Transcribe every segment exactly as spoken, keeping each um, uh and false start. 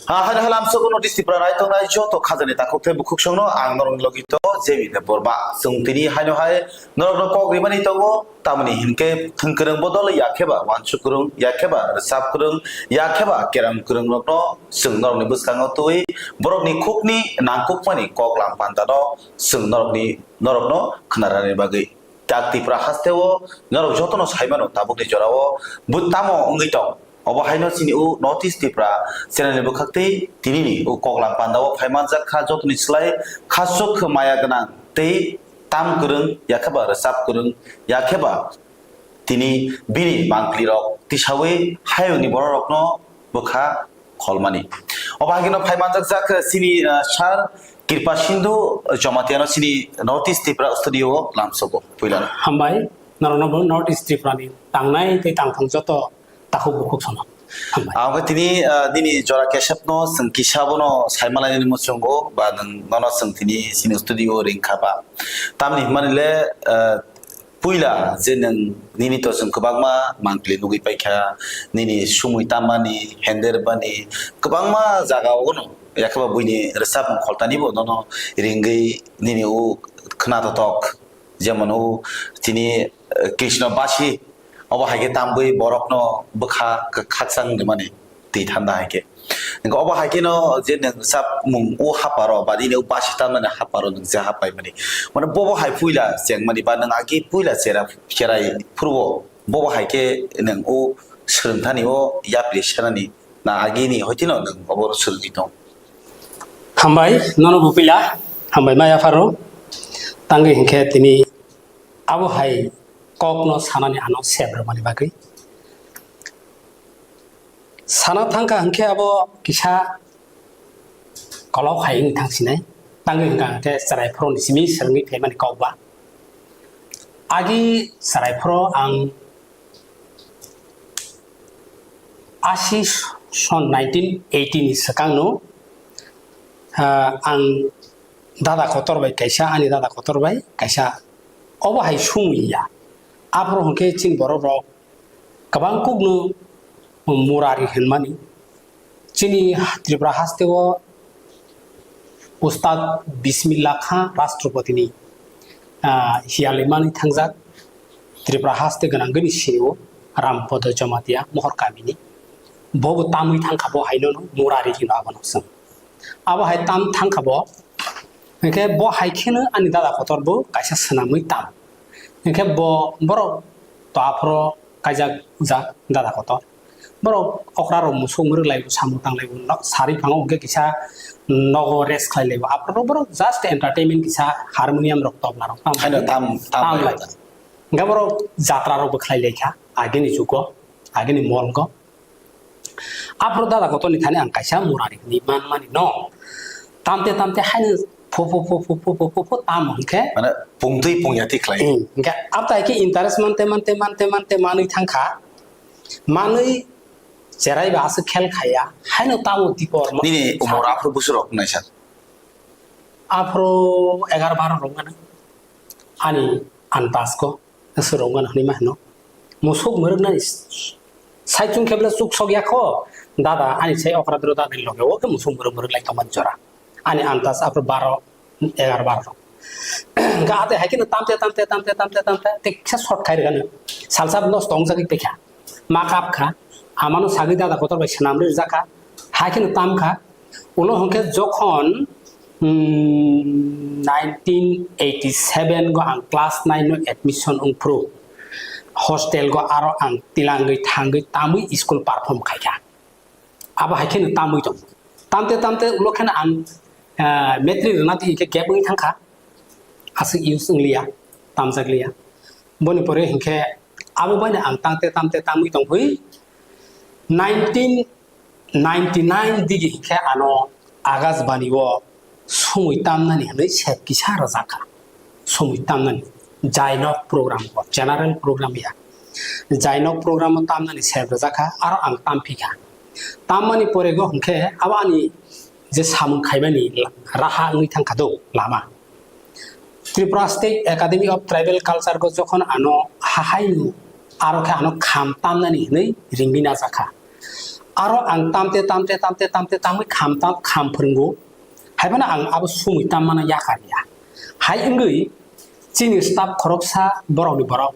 Ha, haino halam sogo no district pra nai tongnai joto khajani takhuk tei bukhuk songno ang norokni logi to Jemi Debbarma. Chwng tini haino hai norokno kok rimani tongo, tamoni hinkhe thwngkwrwng bodol yakheba wansuk kwrwng, yakheba rwchap kwrwng, yakheba keram kwrwng rokno chwng norokni bwskango twi borokni khukni nangkukmani kok lam pandano chwng norokni, norokno khwnarani bagwi. Tak Tipra hasteo norok jotono saimano tabukni jorao bo tamo wngwi tong. Obo haino chini o North East Tipra channel ni bwkhak tei tinini o koklam pandao phaimanjak kha jotoni slai khasuk khe maya gwnang tei tam kwrwng yakheba rwchap kwrwng yakheba tini bini mangpli rok tisawi hayungni bororokno bwkha kholmani. Obo hai kheno phaimanjak jak chini, ah, sir Kripa Sindhu Jamatia no chini North East Tipra studio o lamsogo puila. Hambai, norokno bo North East Tripura ni tangnai tei tangthong joto takhuk bukhuk sono. Hambai. Ang khe tini, ah, nini jora kesep no chwng kisa bono saimalai nini muchungo ba nwng nono chwng tini chini studio o ring kha ba. Tamni hwnmani le, ah, puila je nwng nini to chwng kwbangma mangpili nugwi paikha, nini sumui tammani, hender bani, kwbangma jaga o no yakheba buini rwchapmung kholtani bo nono ringwi nini o khwna totok, jemon o tini, eh, Krishna basi, obo hai khe tambwi borokno bwkha khakchang rimani twi thanda hai khe. Hingke obo hai kheno je nwng rwchapmung o haparo ba nini o basi tamnani haparo nwng je hapaimani. Mane bobo hai puila chengmani ba nwng agi puila chera, cherai phuru o bobo hai khe nwng o swrwngthani o yapri senani na agini hoitino nwng obo swrwngwi tong. Hambai, nono bo puila, hambai ma yapharo. Tangwi hinkhe tini abo hai kokno sanani ano sep rwmani bagwi. Sana thangkha hinkhe abo kisa kolok hai wng thangsinai. Tangwi hwnkha hinkhe chwrai phoroni simi swrwngwi phaimani kok ba. Agi chwrai phoro ang asi son nineteen eighty ni swkangno, ah, ang dada kotor bai kaisa, ani dada kotor bai kaisa obo hai sumwi ya. Aphuru hwnkhe chini borok rok kwbang kukno murari hinmani. Chini Tripura hasteo Ustad Bismillah Khan Rashtrapati ni, ah, hiyalwi manwi thangjak Tripura haste gwnangwi ni C E O Rampodo Jamatia Mohor kamini. Bo bo tamwi thangkha bo haino no murari hino abono chwng. Abo hai tam thangkha bo. Hinkhe bo hai kheno ani dada kotor bo kaisa swnamwi tam. Hinkhe bo borok to aphoro kaijak jak dada kotor. Borok okra rok musuk mwrwk lai bo, samung tang lai bo, nok sari phango hinkhe kisa nogo rest khlai lai bo. Aphoro borok just entertainment kisa harmonium rok, tobla rok tam Haino tam, tam tam lai lai bo. Hinkhe borok jatra rok bo khlai lai kha agini jugo, agini molgo. Aphuru dada kotorni thani ang kaisa murari hinwi manmani no. Tamte tamte haino phu phu phu phu phu phu phu phu tamo hinkhe Mane pungtwi pungya ti khlai. Hmm, hinkhe abta hai khe interest mante mante mante mante manwi thangkha. Manwi cherai ba aswk khel khaiya. Haino tamo dipor ma- Nini umor aphuru busurok naisa? Aphuru egar baro rok mano. Ani antas ko. Swrwngmano hwnwi ma hwno. Musuk mwrwknani saichung khe bwle chuk sok ya kho. Dada ani sai okra dro dada ni loge o khe musuk mwrwk mwrwk lai tongmani jora. Ani antas aphuru baro, egar baro rok. Hwnkhe ate hai kheno tamte, tamte, tamte, tamte, tamte, teksa short khai rwgano. Salsa nosto wngjagwi tongkha. Ma kap kha. Amano sagwi dada kotor bai swnamri rwjak kha. Hai kheno tam kha. Ulo hwnkhe jokhon, hmm, nineteen eighty seven go ang class nine no admission wngphuru, hostel go aro ang tilangwi thangwi tamwi school perform khaikha. Abo hai kheno tamwi tong. Tamte tamte ulo kheno ang, ah, matric rwna thik khe gap wngwi thangkha. Aswk use wngliya, tamjakliya. Boni pore hinkhe abo baino ang tangte tamte tamwi tongphwi nineteen ninety nine digi hinkhe ano Akashbani o sumui tamnani hinwi sep kisa rwjakha. Sumui tamnani. Jainok program o, general program ya. Jainok program o tamnani sep rwjakha, aro ang tamphikha. Tammani pore go hinkhe abo ani je samung khaimani raha wngwi thangkha do lama. Tripura State Academy of Tribal Culture go jokhon ano hahai aro khe ano kham tamnani hinwi ringwi najakha. Aro ang tamte, tamte, tamte, tamte, tamwi kham tam, kham phwrwngo. Haiphano ang abo sumui tammano yakar ya. Hai wngwi chini staff khoroksa borokni borok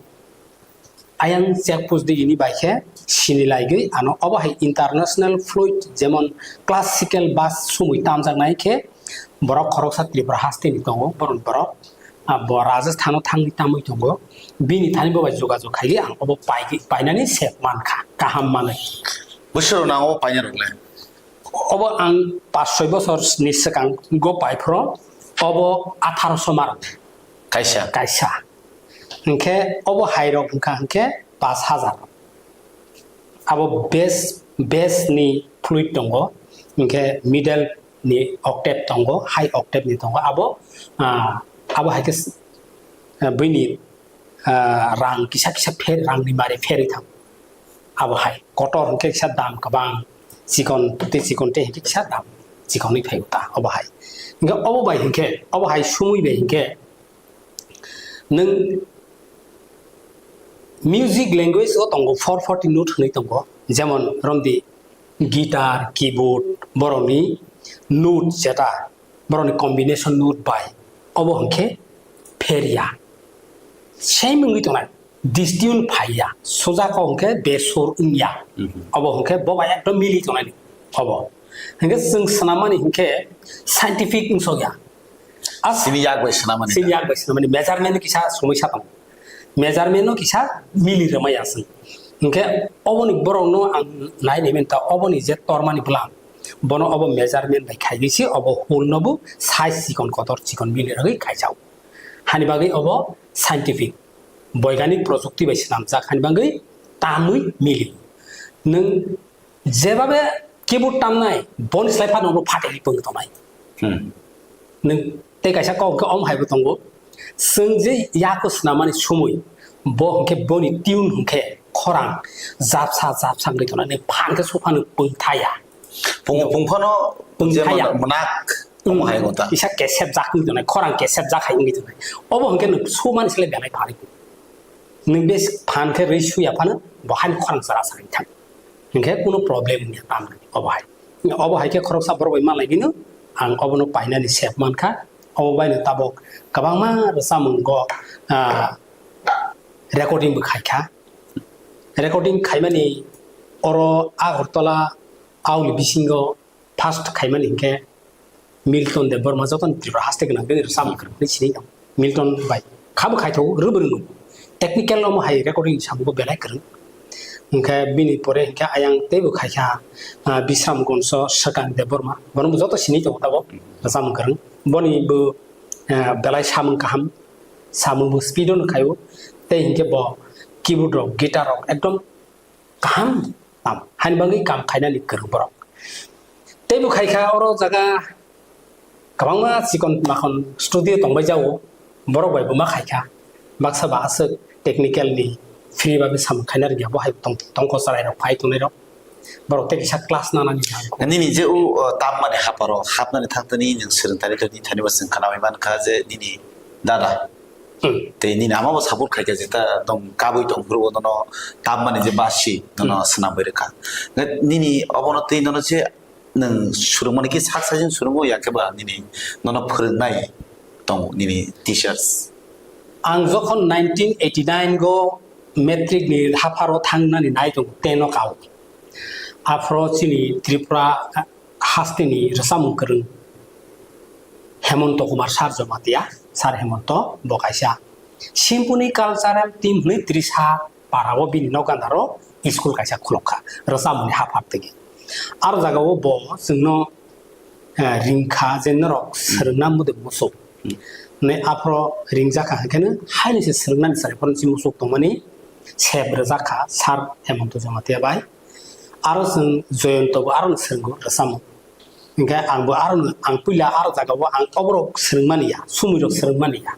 ayang check post di ini bai khe sini laigwi ano obo hai international fluid jemon classical bass sumui tamjaknai khe borok khoroksa Tripura hasteni tongo, borokni borok, ah, bo Rajasthan o thangwi tamwi tongo, bini thani bo bai jogajog khaigwi ang obo paigwi, painani sep mankha, kaham manwi. Bwswk rok nang obo paina rok le? Obo ang pas soi bosor ni swkang go pai phro, obo atharoso marok. Kaisa. Kaisa. Hinkhe obo hai rok wngkha hinkhe pas hajar. Abo bass, bass ni fluid tongo, hinkhe middle ni octave tongo, high octave ni tongo. Abo, ah, abo hai khe s-, ah, buini, ah, rang kisa kisa pher, rang ni mari pherwi thango. Abo hai kotor hinkhe kisa dam kwbang, chikon tei chikon tei hinkhe kisa dam chikon wng phai ta obo hai. Hinkhe obo bai hinkhe, obo hai sumui bai hinkhe nwng music language o tongo four forty note hinwi tongo, jemon romdi guitar, keyboard, borokni note jeta, borokni combination note bai obo hinkhe pheria. Same wngwi tongnai, distune phaiya, soja kok hinkhe besur wngya. Mhm. Obo hinkhe bo bai ekdom mili tongnai obo. Hinkhe chwng swnammani hinkhe scientific wngsokya. As Sini yak bai swnammani. Sini yak bai swnammani measurement kisa somoi sa tongo. Measurement no kisa mili rwmai aswng. Hinkhe oboni borok no ang nai nai menta oboni je tormani bwlam. Bono obo measurement bai khaigwi se obo hole no bo size chikon kotor chikon mili rwgwi khaijao. Hani bagwi obo scientific, boiganik projukti bai swnamjak hani bagwi tamwi mili. Nwng jebabe keyboard tamnai, boni slai phano bo phatwi pung tongnai. Hmm. Nwng tei kaisa kok khe om hai bo tongo. Chwng je yak o swnamani sumui, bo hwnkhe boni tune hwnkhe khorang japsa japsa wngwi tongnai, nwng phan khe suphano pung thaya. Pung, pung phano pung thaya. Mwnak, omo hai wngkha. Kisa kesep jak wngwi tongnai, khorang kesep jak hai wngwi tongnai. Obo hwnkhe nwng sumani slai belai phanwi. Nwng bes phan khe rwi suya phano bo haino khorang chara chara wngwi thang. Hinkhe kunu problem wngya tamni obo hai. Obo hai khe khoroksa borok bai manlai bino ang obono painani sep mankha. Obo baino tabok kwbangma rwchapmung go, ah, recording bo khaikha. Recording khaimani oro Agartala aoni bisingo first khaimani hinkhe Milton Debbarma, joto ni Tripura haste gwnang bini rwchapmung kwrwngwi sini tong. Milton bai khabo khaithogo, rwbwrwng no. Technical omo hai recording samungo belai kwrwng. Hinkhe bini pore hinkhe ayang teibo khaikha, ah, Bisram Gonso, Swkang Debbarma. Bono bo joto sini tongo tabok, rwchapmung kwrwng. Boni bo, ah, belai samung kaham, samung bo speed o no khaio. Tei hinkhe bo keyboard rok, guitar rok ekdom kaham tam, haini bagwi kam khainani kwrwng borok. Teibo khaikha oro jaga kwbangma chikon makon studio tongbai jago, borok bai bo ma khaikha. Baksa ba aswk technical ni free bagwi samung khaina rwngya, bo hai tong-, tongkho chwrai rok phai tongnai rok. Borok tei kisa class nanani. Nini je o, o, tammani haparo hapnani thangtani nwng swrwngtani tongni thani bo chwng khwnamwi mankha je nini dada. Hmm. Tei nini ama bo support khaikha, jeta tong kabui tong phuru nono tammani je basi nono Hmm. swnamwi rwkha. Nini obono tei nono je nwng swrwngmani khe sak saijwng swrwngo, ya khe ba nini nono phwrwngnai tong nini teachers? Ang jokhon nineteen eighty nine go matric ni hapharo thangnani nai tongo, ten o kao. Aphro chini Tripura hasteni rwchapmung kwrwng Hemonto Kumar Sar Jamatia, Sar Hemonto, bo kaisa Simpuni cultural team hwnwi Trisa para o bini nok gandaro school kaisa khulokha, rwchapmungni haphar twi. Aro jagao bo chwngno, eh, ringkha je norok swrwngna mude musuk. Hwnwi aphro ringjakha hwnkheno haino se swrwngnani chwrai phano si musuk tongmani sep rwjakha Sar Hemonto Jamatia bai. Aro chwng Joyonto bo arono swrwngo rwchapmung. Hinkhe ang bo arono, ang puila aro jagao ang oborok swrwngmani ya, sumui rok swrwngmani ya.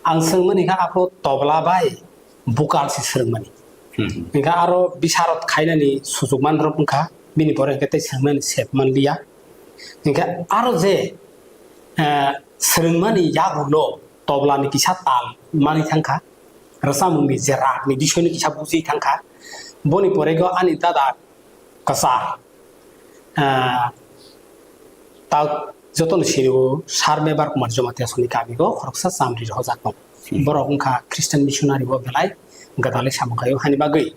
Ang swrwngmani kha aphro tobla bai vocal se swrwngmani. Hmm. Hinkhe aro bisarot khainani sujuk manrok wngkha, bini pore hinkhe tei swrwngnani sep manliya. Hinkhe aro je, eh, swrwngmani yagulo toblani kisa tal manwi thangkha, rwchapmungni je ragni bisoino kisa bujui thangkha, boni pore go ani dada kwchar Ah, ta jotono sini o Sir Mebar Kumar Jamatia soni kami o khoroksa chamri rwjak tongo. Hmm. Borok wngkha Christian missionary o belai gwdalwi samung khaio hani bagwi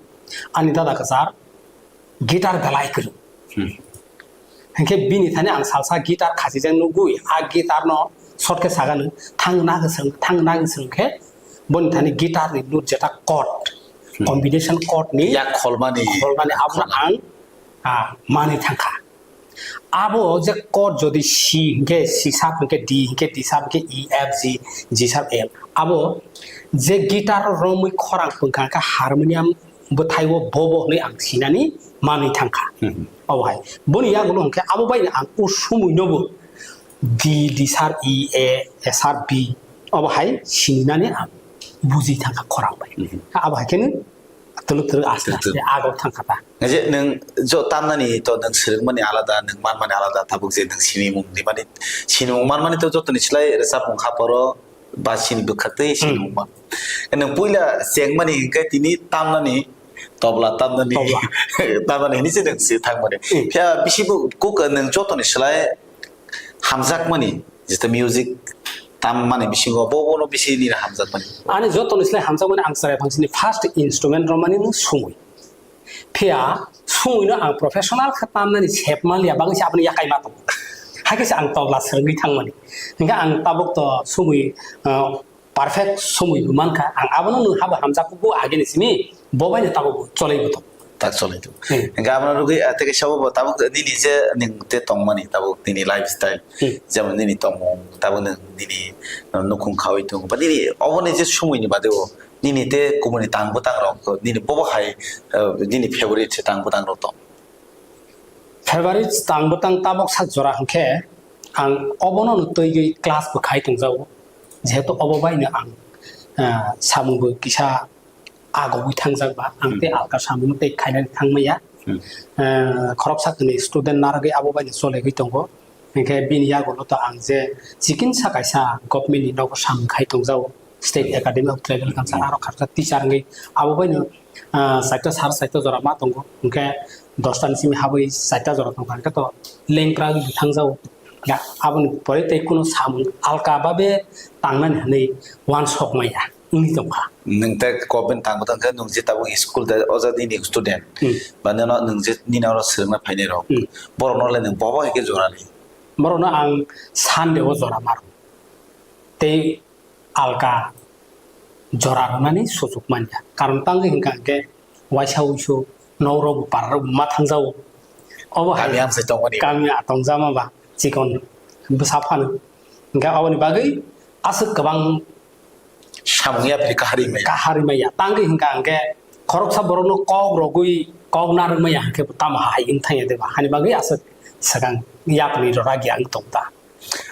ani dada kwchar guitar belai kwrwng. Hmm. Hinkhe bini thani ang salsa guitar khachijak nugwi a guitar no short khe sagano thang nagwswng, thang nagwswng khe boni thani guitar ni note jeta chord, Hmm. combination chord ni Yak kholmani. kholmani abono Kholmani. ang, ah, manwi thangkha. Abo je chord jodi C hinkhe C sharp hinkhe D hinkhe D sharp hinkhe E F G, G sharp F. Abo je guitar romwi khorang pwngkha khe harmonium bwthai o bobo hwnwi ang sinani manwi thangkha. Hmm. Obo hai. Boni yagulo hinkhe abo bai ang o sumui nobo D, D sharp E, A, A sharp B. Obo hai sinani ang buji thangkha khorang bai. Hmm. Abo hai kheno twlwk twlwk aste Twlwk aste twlwk. Agok thangkha ta. Nang je nwng jo tamnani to nwng swrwngmani alada, nwng manmani alada, tabuk je nwng sinimung rimani, sinimung manmani to jotoni slai rwchapmung khaporo ba sini bwkhaktwi Hmm. sinimung man. Nwng puila chengmani hinkhe tini tamnani, tobla tamnani, Tobla. tamnani hinwi se nwng se thangmani. Hmm. Phiya bisi bo kuk nwng jotoni slai hamjakmani, jeta music tammani bisingo bo bono bisi nini hamjakmani. Ani jotoni slai hamjakmani ang chwrai phangsini first instrument romani no sumui. Phiya sumui no ang professional khe tamnani sep manliya bagwi se aboni yakai ma tongo. Hakhe se ang tobla swrwngwi thangmani. Hinkhe ang tabuk to sumui, ah, perfect sumui bo mankha. Ang abono nwng habo hamjakgo agini simi bo bai no tabuk cholai bo tongo. Tak cholai tongo. Hmm. Hinkhe abono rwgwi, ah, tei kaisa bo tabuk nini je nwng te tongmani tabuk nini lifestyle. Hmm. Jemon nini tongmung tabuk nwng nini, ah, nukhung khaui tongo. Ba nini oboni je sumui ni bade o nini te kubuni tang bwtang rok nini bobo hai, ah, nini favorite se tang bwtang rok tong? Favorite tang bwtang tabok sak jora hwnkhe ang obono no twiwi class bo khai tongjago, jehetu obo bai no ang, ah, samung bo kisa agogwi thangjak ba, ang tei Hmm. alka samung tei khainani thangmaya. Hmm. Ah, khoroksa kwnwi student narwgwi abo bai no cholegwi tongo, hinkhe bini yagulo to ang je chikinsa kaisa government ni nogo samung khai tongjago. State Academy of Tribal Culture, aro khaksa teacher wngwi abo bai no, ah, chaita sar chaita jora ma tongo, hwnkhe dosta ni simi habwi chaita jora tongkha, hwnkhe to lengkra wngwi thangjago. Ya, aboni pore tei kuno samung alka babe tangnani hwnwi uansok maya wngwi tongkha. Nwng tei government tangbo tongkhe, nwng je tabuk school de o jaga nini student, Hmm. ba nini oro swrwngna phainai rok, Hmm. borok no le nwng bobo hai khe jora ri? Borok no ang Sunday o jora maro. Tei alka jora rwnani suchuk manya. Karon tangwi hwnkha hwnkhe waisa wuisu nok rok para rok ma thangjago. Obo hai kami amsai tongmani. Kami a tongjama ba chikon bwsa phano. Hwnkhe aboni bagwi aswk kwbang samung yapri kahari maya. Kahari maya. Tangwi hwnkha hwnkhe khoroksa borokno kok rogwi kok narwk maya hwnkhe bo tamo hai wng thangya de ba. Hani bagwi aswk swkang yapri rwragi ang tong ta.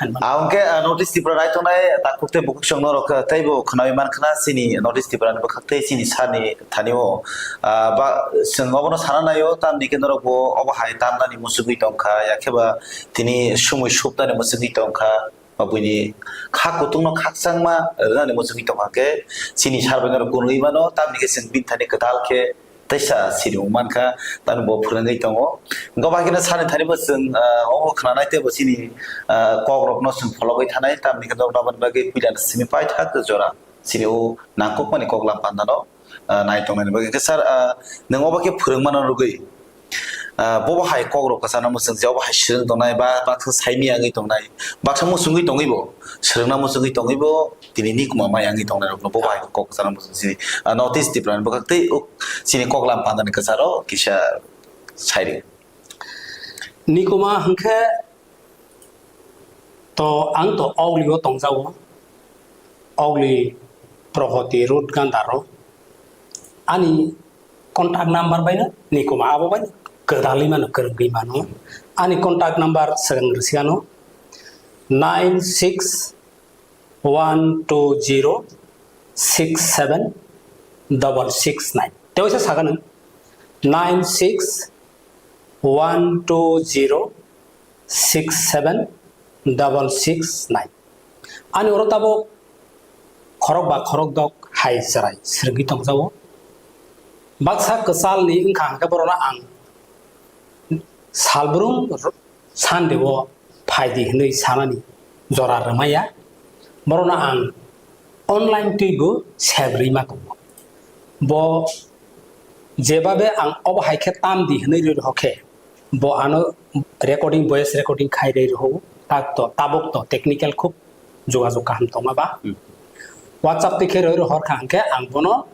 Ang khe, ah, North East Tripura naitongnai takhuk tei bukhuk chwng norok, ah, teibo khwnawi mankha na chini North East Tripura ni bwkhak tei chini sani thani o, ah, ba, chwng obono sana naio, tamni khe norok bo obo hai tamnani muchugwi tongkha, ya khe ba tini sumui supnani muchugwi tongkha, ba buini kha kutung no khakchangma rwnani muchugwi tongkha khe chini sar bai norok kunui mano, tamni khe chwng bini thani kwtal khe teisa siri wng mankha, tamni bo phwrwngwi tongo. Hwnkhe bai kheno sani thani bo chwng, ah, omo khwnanai tei bo chini, ah, kokrokno chwng phologwi thanai, tamni khe nokna bagwi puila simi paithak jora chini o nangkukmani koklam pandano, ah, nai tongnani bagwi. Hwnkhe sir, ah, nwng obo khe phwrwngmano rwgwi, ah, bobo hai kokrok kwchangno mwchwng je obo hai swrwng tongnai ba baksa saimaya wngwi tongnai, baksa muchungwi tongwi bo, swrwngna muchungwi tongwi bo, tini nikuma maya wngwi tongnai rokno bo bai kok kwchangno muchung si, ah, North East Tripura ni bwkhak tei uk chini koklam pandani kwcharo kisa sai ri. Nikuma hwnkhe to ang to Ogli o tongjago, Ogli Prohoti Road Gandaro. Ani contact number bai no Nikuma abo bai no kwdalwi mano, kwrwngwi mano. Ani contact number swkang rwsiano nine six one two zero six seven double six nine. Tewaisa sakha nwng nine six one two zero six seven double six nine. Ani oro tabuk khorok ba khorok dok hai chwrai swrwngwi tongjago. Baksa kwchalni wngkha hwnkhe borokno ang salbrum r-, Sunday o phaidi hinwi sanani jora rwmaya. Borokno ang online twibo sep rwima tongo. Bo jebabe ang obo hai khe tam di hinwi rwi rw khe, bo ano recording, voice recording khai rwi rw, tak to, tabuk to technical khub jogajog kaham tongma ba. Hmm. WhatsApp twi khe rwi rw hor kha hwnkhe ang bono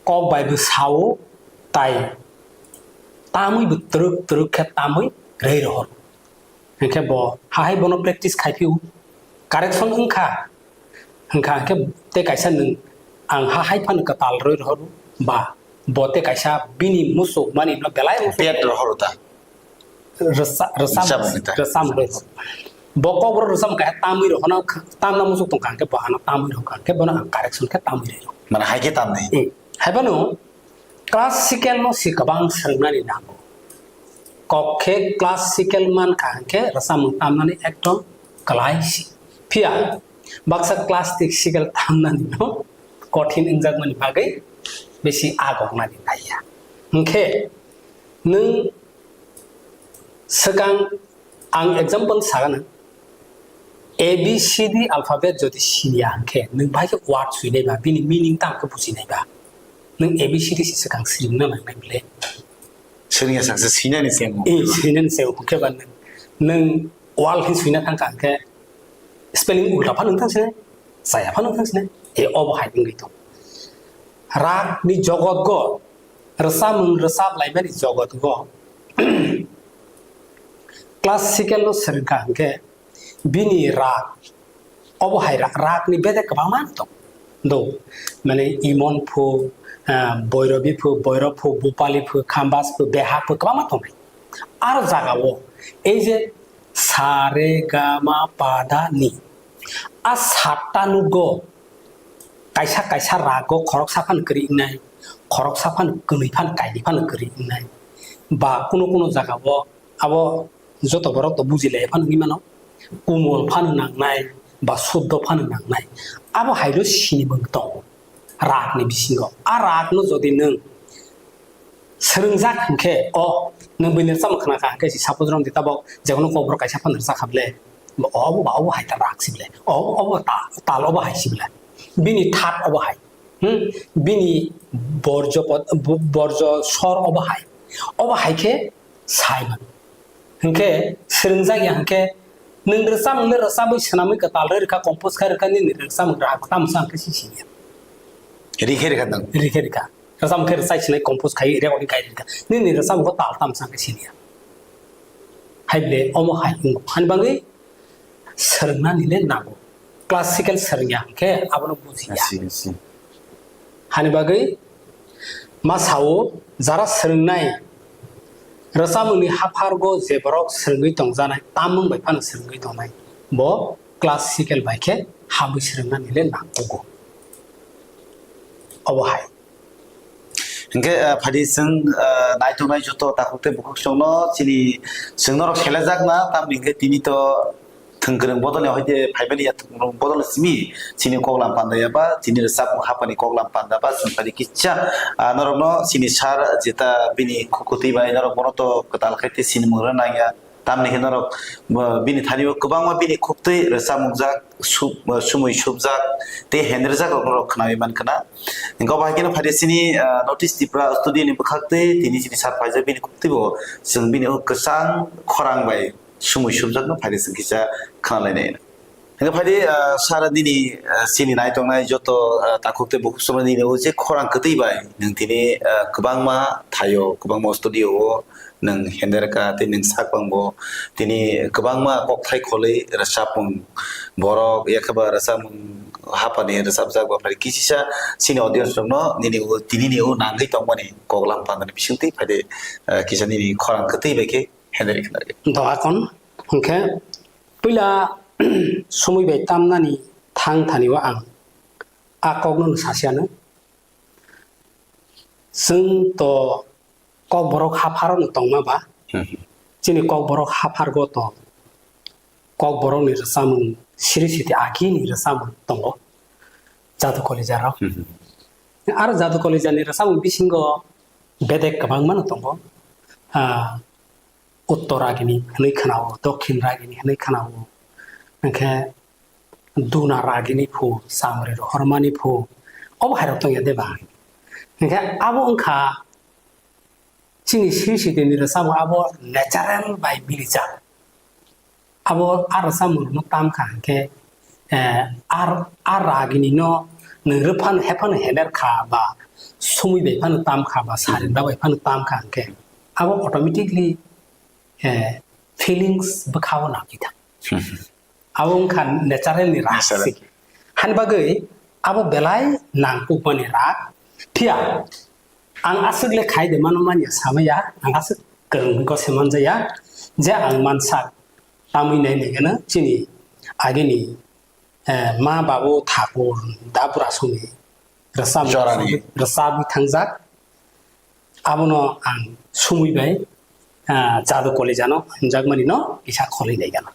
kok bai bo sao, tai tamwi bo twrwk twrwk khe tamwi rwi rw hor. Hwnkhe bo hahai bono practice khai phio, correction wng kha. Hwnkha hwnkhe tei kaisa nwng ang hahai phano kwtal rwi rohoro ba bo tei kaisa bini muchuk mani no belai muchuk Pet rohoro ta. Rwsa-, rwsam, Rwsam rwi ta. Rwsam rwi rohoro. Bo kok borok rwsam kaiha tamwi rohorna, tamna muchuk tongkha hwnkhe bo ano tamwi rohorkha hwnkhe bono ang correction khe tamwi rwi rohoro. Mane hai khe tamni. Hmm. Hai phano classical no se kwbang swrwngnani nango. Kok khe classical man kha hwnkhe rwchapmung tamnani ekdom kwlai se. Phiya baksa classical tamnani no kothin wngjakmani bagwi bisi agoknani naiya. Hwnkhe nwng swkang, ang example sagano, A B C D alphabet jodi siniya hwnkhe nwng bai khe word swinai ba, bini meaning tamo khe bujinai ba, nwng A B C D se swkang swrwngna nangnai bwle. Swrwngya saksa sinani se wng. Eh, sinani se wng khe ba nwng, nwng wall hin swina thang kha hwnkhe spelling ulta phano wng thang sinai, chaya phano wng thang sinai. E obo hai wngwi tong. Rag ni jogot go, rwchapmung rwchap laimani jogot go, classical no swrwng kha hwnkhe bini rag, obo hai ra-, rag ni bedek kwbangma tong. Do, mane Imon phu, ah, Boirobi phu, Boirok phu, Bupali phu, Khambas phu, Behak phu kwbangma tongnai. Aro jaga o ei je sa, re, ga, ma, pa, da, ni, a satta nugo kaisa kaisa rago khoroksa phano kwrwi wngnai, khoroksa phano kwnwi phano kainwi phano kwrwi wngnai. Ba kuno kuno jaga o abo joto borok to bujilai phano wngwi mano, kumol phano nangnai ba suddo phano nangnai. Abo hai no sinimung tongo rag ni bisingo. A rag no jodi nwng swrwngjak hwnkhe, o nwng buini rwchapmung khna kha hwnkhe, si suppose romdi tabok jekono kokborok kaisa phano rwchak kha bwle, obo ba obo hai ta rag si bwle, obo, obo ta-, tal obo hai si bwle, bini that obo hai, hmm, bini borjo pod-, bo-, borjo sor obo hai, obo hai khe sai mano. Hwnkhe swrwngjak ya hwnkhe nwng rwchapmung le rwchapwi swnamwi kwtal rwi rwkha, compose khai rwkha, nini rwchapmung rag tamo sa hwnkhe si siya. Rikhe rikha nang. Rikhe rikha. Rwchapmung khe rwchai sinai, compose khai recording khai rikha. Nini rwchapmung ko tal tamo sa hwnkhe siya. Hai bwle omo hai wngo. Hani bagwi swrwngnani le nango. Classical swrwngya hwnkhe abono bujiya. Asi, asi. Hani bagwi ma sao, jara swrwngnai rwchapmungni haphargo je borok swrwngwi tongjanai, tamung bai phano swrwngwi tongnai, bo classical bai khe habwi swrwngnani le nangkugo. Obo hai. Hingke, ah, phadi chwng, ah, naitongnai joto takhuk tei bukhuk chwngno chini chwng norok selejakna, tamni hingke tini to thwngkwrwng bodolni hoite phaibani ya thwngkwrwng bodolni simi chini koklam panda ya ba chini rwchapmung hapani koklam panda ba chwng phadi kisa, ah, norokno chini sir jeta bini khukutwi bai norok bono to kwtal khai tei sinimung rwna nangya. Tamni hwnwi norok, bo, bini thani o kwbangma bini khuktwi rwchapmung jak, sub-, sumui subjak tei henrijak rok norok khnaui mankha na. Hingke obo hai kheno phaidi chini, ah, North East Tripura studio ni bwkhak tei tini chini sar paijak bini khuktwi bo chwng bini o kwchang khorang bai sumui subjak no phaidi chwng kisa khnalainai. Hingke phaidi, ah, sara nini, ah, chini naitongnai joto, ah, takhuk tei bukhuk chwngno nini o je khorang kwtwi bai nwng tini, ah, kwbangma thaio, kwbangma studio o nwng hender ka tei nwng sak bangbo tini kwbangma kokthai kholwi rwchapmung borok yakhe ba rwchapmung hapani rwchapjak ba phaidi kisisa chini audience rokno nini o tini ni o nangwi tongmani koklam pandani bisingtwi phaidi, ah, kisa nini khorang kwtwi bai khe hender khnari. Dohakon hwnkhe Puila sumui bai tamnani thang thani o ang a kokno no sasi ano. Chwng to kokborok hapharo no tongma ba. Hmm. Chini kokborok haphargo to kokborok ni rwchapmung siri siti aki ni rwchapmung tongo. Jadu Kolija rok. Hmm. Aro Jadu Kolija ni rwchapmung bisingo bedek kwbangma no tongo. Ah, Uttor Ragini hwnwi khwnao, Dokhin Ragini hwnwi khwnao, hwnkhe Duna Ragini phu, Chamri rohormani phu, obo hairok tongya de ba? Hwnkhe abo wngkha chini sri sitini rwchapmung abo natural bai milijak. Abo a rwchapmung rokno tam kha hwnkhe, eh, ar, a ragini no nwng rwphano hephano heler kha ba sumui bai phano tam kha ba sarinda bai phano tam kha hwnkhe abo automatically, eh, feelings bwkhao nangwi thango. Abo wngkha natural ni rag. Natural. Hani bagwi abo belai nangkukmani rag. Phiya ang aswk le khai de mano manya samaya, ang aswk kwrwng go se manjaya je ang mansak tamwi nai nai gana chini agini, eh, ma babu thakur da bura songni rwchapmung jorani rwchapwi thangjak. Abono ang sumui bai, ah, Jadu Kolejano hwnjakmani no kisa kholwi nai gana.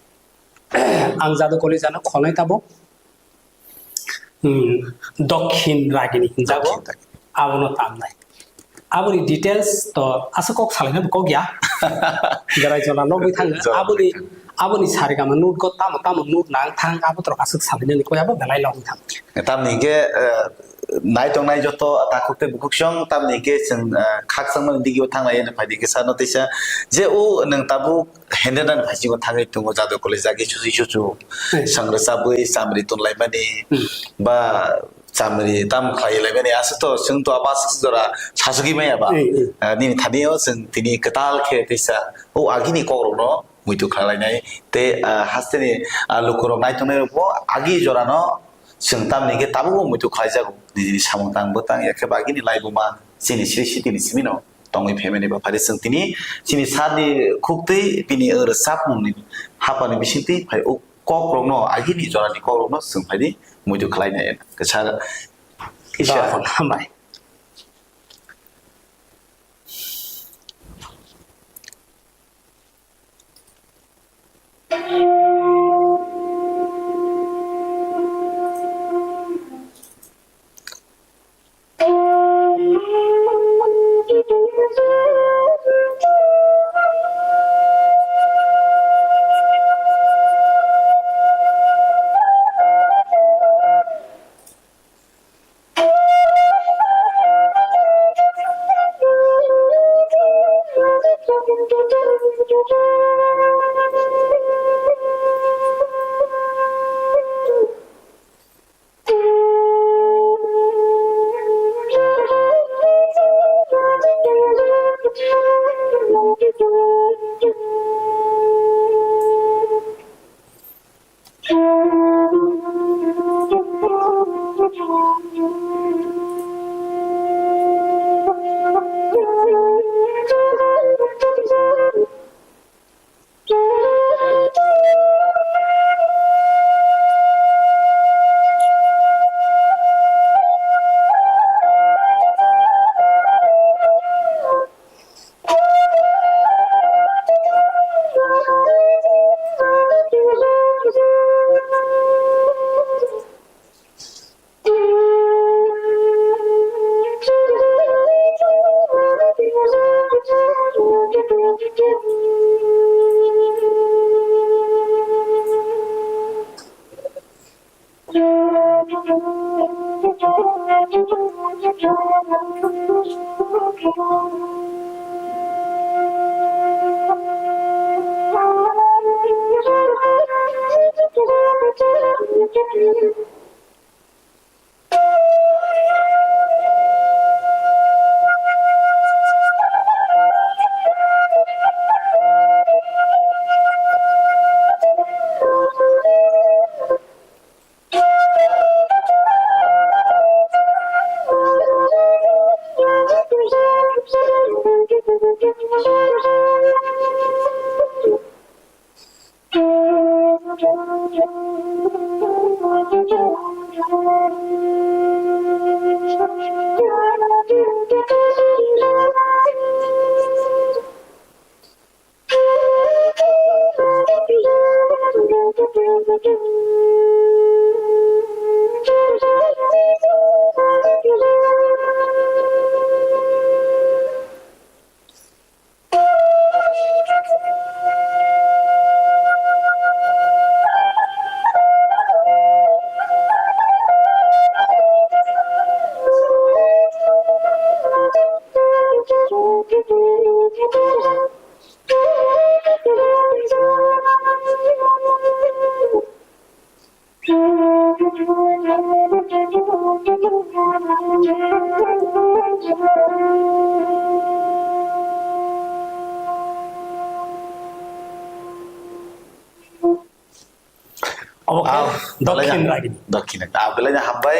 Ang Jadu Kolejano kholnai tabuk, hmm, Dokhin Ragini hwnjago, Dokhin Ragini. Abono tamnai. Aboni details to aswk kok salaina bo kok ya. Jerai jora logwi thang. Jora aboni, logwi thang. Aboni sarigama note go tamo tamo note nang thang abo to aswk salainani koi abo belai logwi thang. Tamni hwnkhe, eh, nai tongnai joto takhuk tei bukhuk song, tamni hwnkhe chwng, eh, khakchangmani digio thanglai hwnwi phai di khe sano teisa je o nwng tabuk Henderson phaisingo thangwi tongo, Jadu College jagwi chuchu chuchu. Hmm. Swng rwchabwi chamri tonlaimani, hmm, ba chamri tam khlai laimani, aswk to chwng to abo aswk jora sasugwi maya ba? Hmm, hmm. Ah, nini thani o chwng tini kwtal khe teisa o agini kokrokno muitu khlai lainai tei, ah, hasteni, ah, lukurok nai tongnai rokbo agi jorano chwng tamni khe tabukbo muitu khlai jago. Nijini samung tang bwtang ya khe bagini laibuma chini sri sitini simino tongwi phaimani ba phari chwng tini chini sarni khuktwi bini rwchapmungni hapani bisingtwi phai o kokrokno, agini jorani kokrokno chwng phaidi muitu khlainai kwchar kisa. Hambai. Obo khe Ah, Dokhin belai Ragini. Dokhin Ragini. Ah, belai no hambai.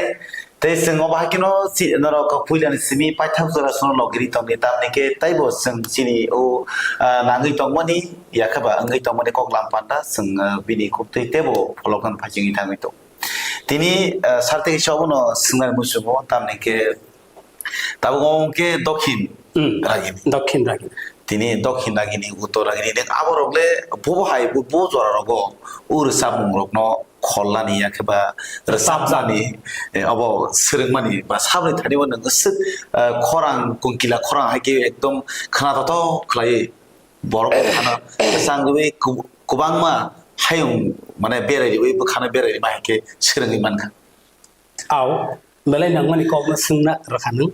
Tei chwng obo hai kheno si-, norok puilani simi paithak jora sono logiri tongdi, tamni khe taibo chwng chini o, ah, nangwi tongmani, yakhe ba wngwi tongmani kok lam panda chwng, ah, bini khuktwi teibo pholokno phaisingwi thangwi tongo. Tini, ah, sartwi kisa obono swngnani muchungo, tamni khe Tabuk omo khe Dokhin Hmm. Ragini. Dokhin Ragini. Tini Dokhin Ragini, Uttor Ragini, neng aborok le bobo hai, bo, bo jora rogo o rwchapmung rokno khollani, yakhe ba rwchapjani, eh, obo swrwngmani ba saboni thani bo neng swk, eh, khorang, kongkila khorang hai khe ekdom khna thothok khlaiwi borok khana kwchang rwui kub-, kwbangma hayung mane berai rwui bwkhano berai rwma hai khe swrwngwi mankha. Au, belai nangmani kokno swngna rwkha nwng.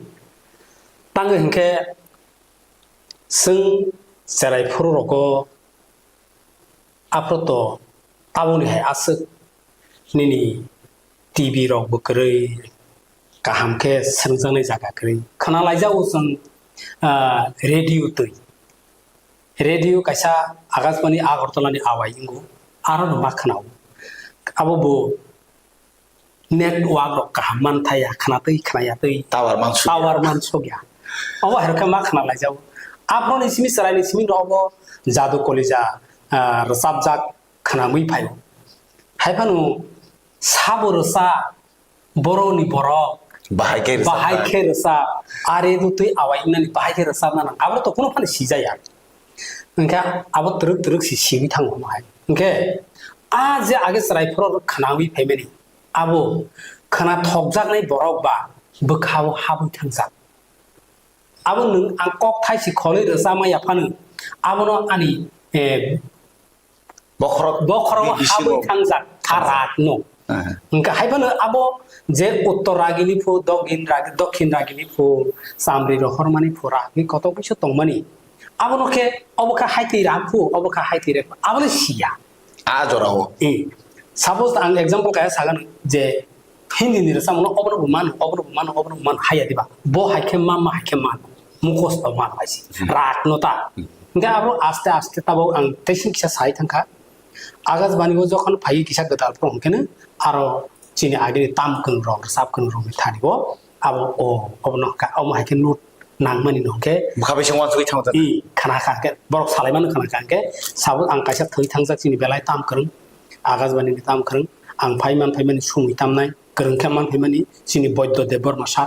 Tangwi hinkhe chwng cherai phuru rogo aphuru to tabukni hai aswk nini T V rok bo kwrwi, kaham khe swrwngjaknai jaga kwrwi. Khna laijago chwng, ah, radio twi. Radio kaisa Akashbani Agartala ni awai wngo, aro no ma khna-o. Abo bo network rok kaham man thaya, khna twi khna ya twi. Tower man suk ya. Tower man suk ya. Obo hai khe ma khna lai jao. Aphuru ni simi chwrai ni simi no obo Jadu Kolija, ah, rwchapjak khna mui phai. Hai phano sabo rwchap, borok ni borok. Bahai khe rwchap Bahai nai. khe rwchap. Are do twi awai nani bahai khe rwchap nang. Abo to kuno phano si jaya. Hwnkhe abo twrwk twrwk si siwi thango omo hai. Hwnkhe a je age chwrai phuru khnawi phaimani, abo khna thokjaknai borok ba bwkhao habwi thangjak. Abo nwng ang kok thai si kholwi rwchapma ya phano, abono ani, eh, Bokhorok bokhorok bi-, bisingo. habwi thangjak a Thangjak. rak no. Aha. Hwnkhe hai phano abo je Uttor Ragini phu, Dokhin Ragi-, Dokhin Ragini phu, Chamri Rohormani phu, Ragini kotok biso tongmani. Abono khe obo kha hai twi rak phu, obo kha hai twi rak phu, abono siya. A jorao. Eh, suppose ang example kaya sagan je Hindi ni rwchapmung no obono bo mano, obono bo mano, obono bo mano, haya diba? Bo hai khe ma, ma hai khe mano. Mukhosto mano hai se. Hmm. Rak no ta. Hmm. Hingke abo aste aste tabok ang teising kisa sai thangkha. Akashbani o jokhon phai kisa gwdal phuru hingke no aro chini agini tam kwrwng rok, rwchap kwrwng rok ni thani o abo o, obono hingka, omo hai khe note nangmani no hingke bwkha bising wansugwi thango ta. I, khana kha hingke borok salai mano khana kha hingke sabo ang kaisa thwi thangjak chini belai tam kwrwng. Akashbani ni tam kwrwng. Ang phai man phai mani sumui tamnai. Kwrwng khe man phaimani chini Boiddo Debbarma sir,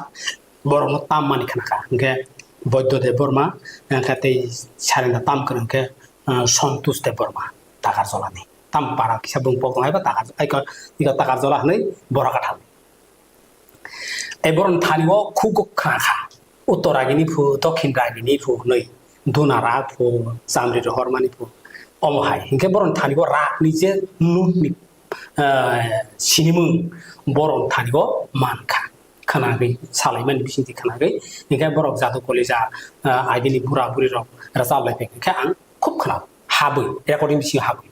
borokno tam mani khna kha. Hwnkhe Boiddo Debbarma, hwnkhe tei sarenda tam kwrwng khe, ah, Santosh Debbarma, Takarjolani. Tam para kisa bung pok tong haiba Takar-, aiko, iko Takarjola hwnwi borok kathal. Tei borokni thani o khuk khna kha. Uttor Ragini phu, Dokhin Ragini phu hwnwi, Dunara phu, Chamri Rohormani phu, omo hai. Hinkhe borokni thani o rak ni je note ni, ah, sinimung borokni thani o man kha. Khna gwi salaimani bisingtwi khna gwi. Hinkhe borok Jadu Kolija, ah, agini bura buri rok rwchap lai phai kha ang khub khna habwi, recording bisingo habwi.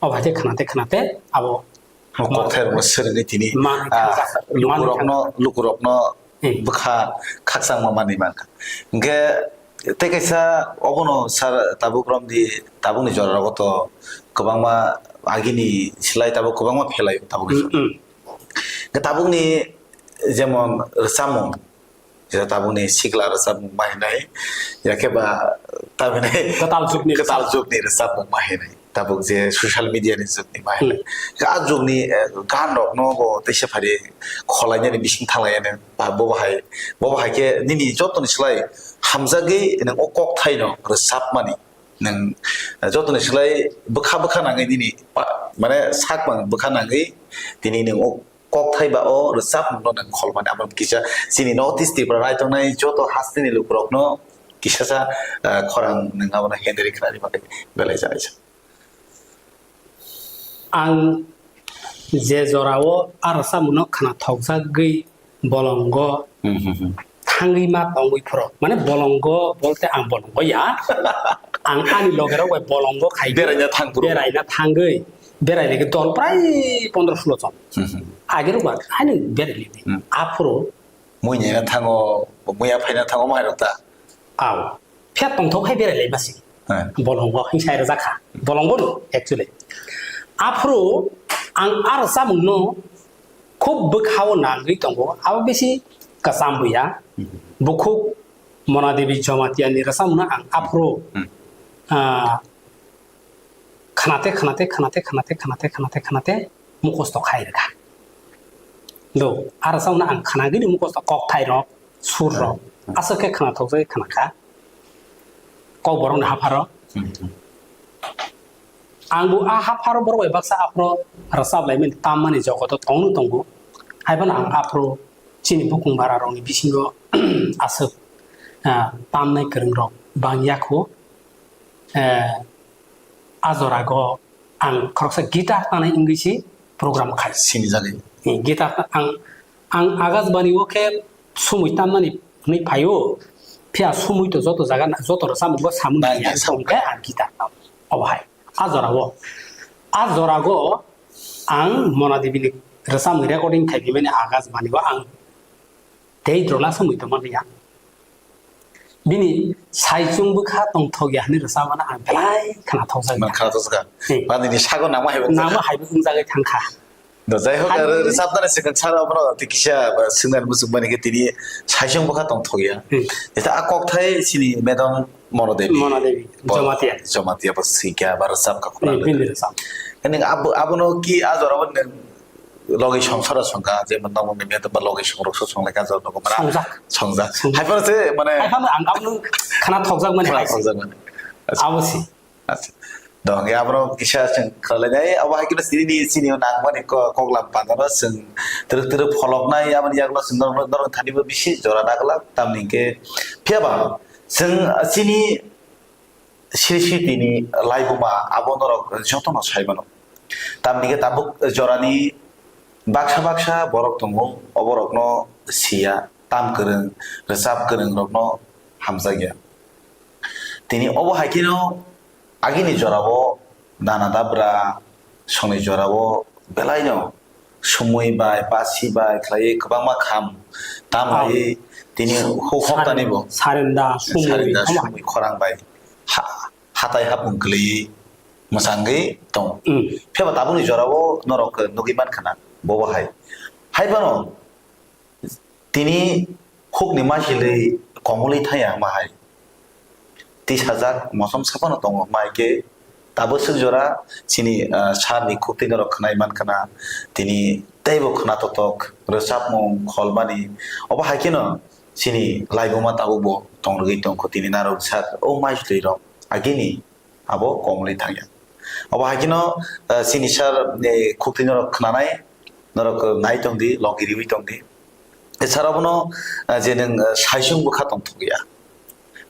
Obo hai khe khna te khna te abo Kokthai rokno swrwngwi tini, man ah, kha, lukurokno, man kha. Lukurokno Hmm. Bwkha khakchangma manwi mankha. Hwnkhe tei kaisa obono sir tabuk romdi, tabukni jora rogo to kwbangma agini slai tabuk kwbangma phelaio tabukni jora. Hmm, hmm. Hwnkhe tabukni jemon rwchapmung, je tabukni sikla rwchapmung ma hinai, yakhe ba tamhinai kwtal jugni kwtal rwchapmung. Jugni rwchapmung ma hinai. Tabuk je social media ni jugni ma hinai. Hmm. Khe a jugni, eh, gan rok no bo teisa phari kholainani bising thanglainani. Ba bo hai, bo hai khe nini joto ni slai hamjagwi nang o kokthai no rwchapmani. Nang, eh, joto ni slai bwkha bwkha nangwi nini pa-, mane sak mang bwkha nangwi tini nang o kokthai ba o rwchapmung no nang kholmani abo kisa chini North East Tripura rai tongnai joto hasteni lukurok no kisa sa, eh, khorang nang abono henri khnani bagwi belai jani sa. Ang je jorao a rwchapmungno khna thokjagwi bolongo Hmm, hmm, hmm. Thangwi ma tongwi phoro. Mane bolongo bolte ang bolongo ya. Ang ani logerok bai bolongo khai Beraina thang phuru. Beraina thangwi. Berai lagi dol prai pondro sulo jon. Hmm, hmm. Age rok ba haino berai lini. Hmm. Aphuru. Mui nena thango, muya phaina thango mai rok ta. Aw. Phiya tongthok hai berai lai masi. Hai. Bolongo hingsa rwjak kha. Bolongo no, actually. Aphuru Ang a rwchapmungno khub bwkhao nangwi tongo, abo bisi kwcham buya. Mhm. Bukhuk Mona Devi Jamatia ni rwchapmungno ang aphuru, Hmm. ah, khnate, khnate, khnate, khnate, khnate, khnate, khnate mukhosto khai rwkha. Do, a rwchapmungno ang khnagwini mukhosto kokthairok, surrok, Hmm. aswk khe khnathokjagwi khnakha. Kokborokni hapharo. Hmm. Ang bo a hapharo borok bai baksa aphro rwchap laimani tammani jogoto tongno tongo. Haiphano ang aphro chini bukung bara rokni bisingo aswk, ah, tamnai kwrwng rok bang yakho. Eh, a jorago ang khoroksa guitar tanai wngwi si program khai. Sini jagwi. Eh, guitar ta-, ang, ang Akashbani o khe sumui tamnani hwnwi phaio. Phiya sumui to joto jaga na, joto rwchapmung bo samung Bai, ya, samung. Tongkhe ang guitar tam. Obo hai. A jorao. A jorago ang Mona Devi ni rwchapmung recording khai bimani Akashbani o ang tei drona samui tongma ya. Bini saichung bwkha tongthok ya hwnwi rwchapmano ang belai khna thokjak Man ya. Khna thokjak. Hmm. Ba nini sago nangma hai wngjakha. Nangma hai wngjakwi thangkha. Do, jai hok, Hai ar wngwi rwchapnani swkang sara abono tei kisa ba swngnani muchung mani khe tini saichung bwkha tongthok ya. Hmm. Jesa a kokthai chini madam Mono Devi. Mono Devi, Bo-, Jamatia. Jamatia bo swikha ba rwchapkha Hmm, khuna. Bini rwchap. Ani abo, abono ki a jorao logi songsaro songkha, jemon nokni miyat ba logi songrokso songlaikha, jor nogo mara Songjak. Songjak. Songjak. Hai phano se, mane Hai phano ang abono khna thokjak mani Khna hai se. Thokjak mani. Acha. Abo se. Acha. Dong ya, abro kisa seng khalai nai, abo hai kino sini ni, sini o nang mani ko-, koklam pandaro seng teruk teruk pholok nai, aboni yaglo seng norok, norok thani bo bisi jora dagla, tamni ke phiya ba seng sini Sri Sri tini laibuma abo norok jotono sai mano. Tamni khe tabuk jorani baksa baksa borok tongo, oborokno siya, tam kwrwng, rwchap kwrwng rokno hamjakya. Tini obo hai kheno agini jorao nana dabra, songni jorao belaino sumui bai, basi bai khlaiwi kwbangma kham tam Ah. laiwi tini huk hok Saren-, tani bo. Sarenda, sumui, Sarenda, tamo hai. Sumui, khorang bai ha-, hatai hapung kwlaiwi mwchangwi tongo. Mm. Phiya ba tabukni jorao norok nugwi mankha na, bobo hai. Hai phano tini hukni maisili kongolwi thangya ma hai. Tisajak mosom saphano tongo, hwnba hai khe tabuk swk jora chini, ah, sir ni khuk twi norok khwnai mankha na, tini teibo khna totok rwchapmung kholmani. Obo hai kheno chini laibuma tabuk bo tong rwgwi tongkho, tini narwk sak o maisli rok agini abo kongolwi thangya. Obo hai kheno, ah, chini sir ni khuk twi norok khwnanai, norok nai tongdi, logi riwi tongdi. Esara bono, ah, je nwng, ah, saichung bwkha tongthokya.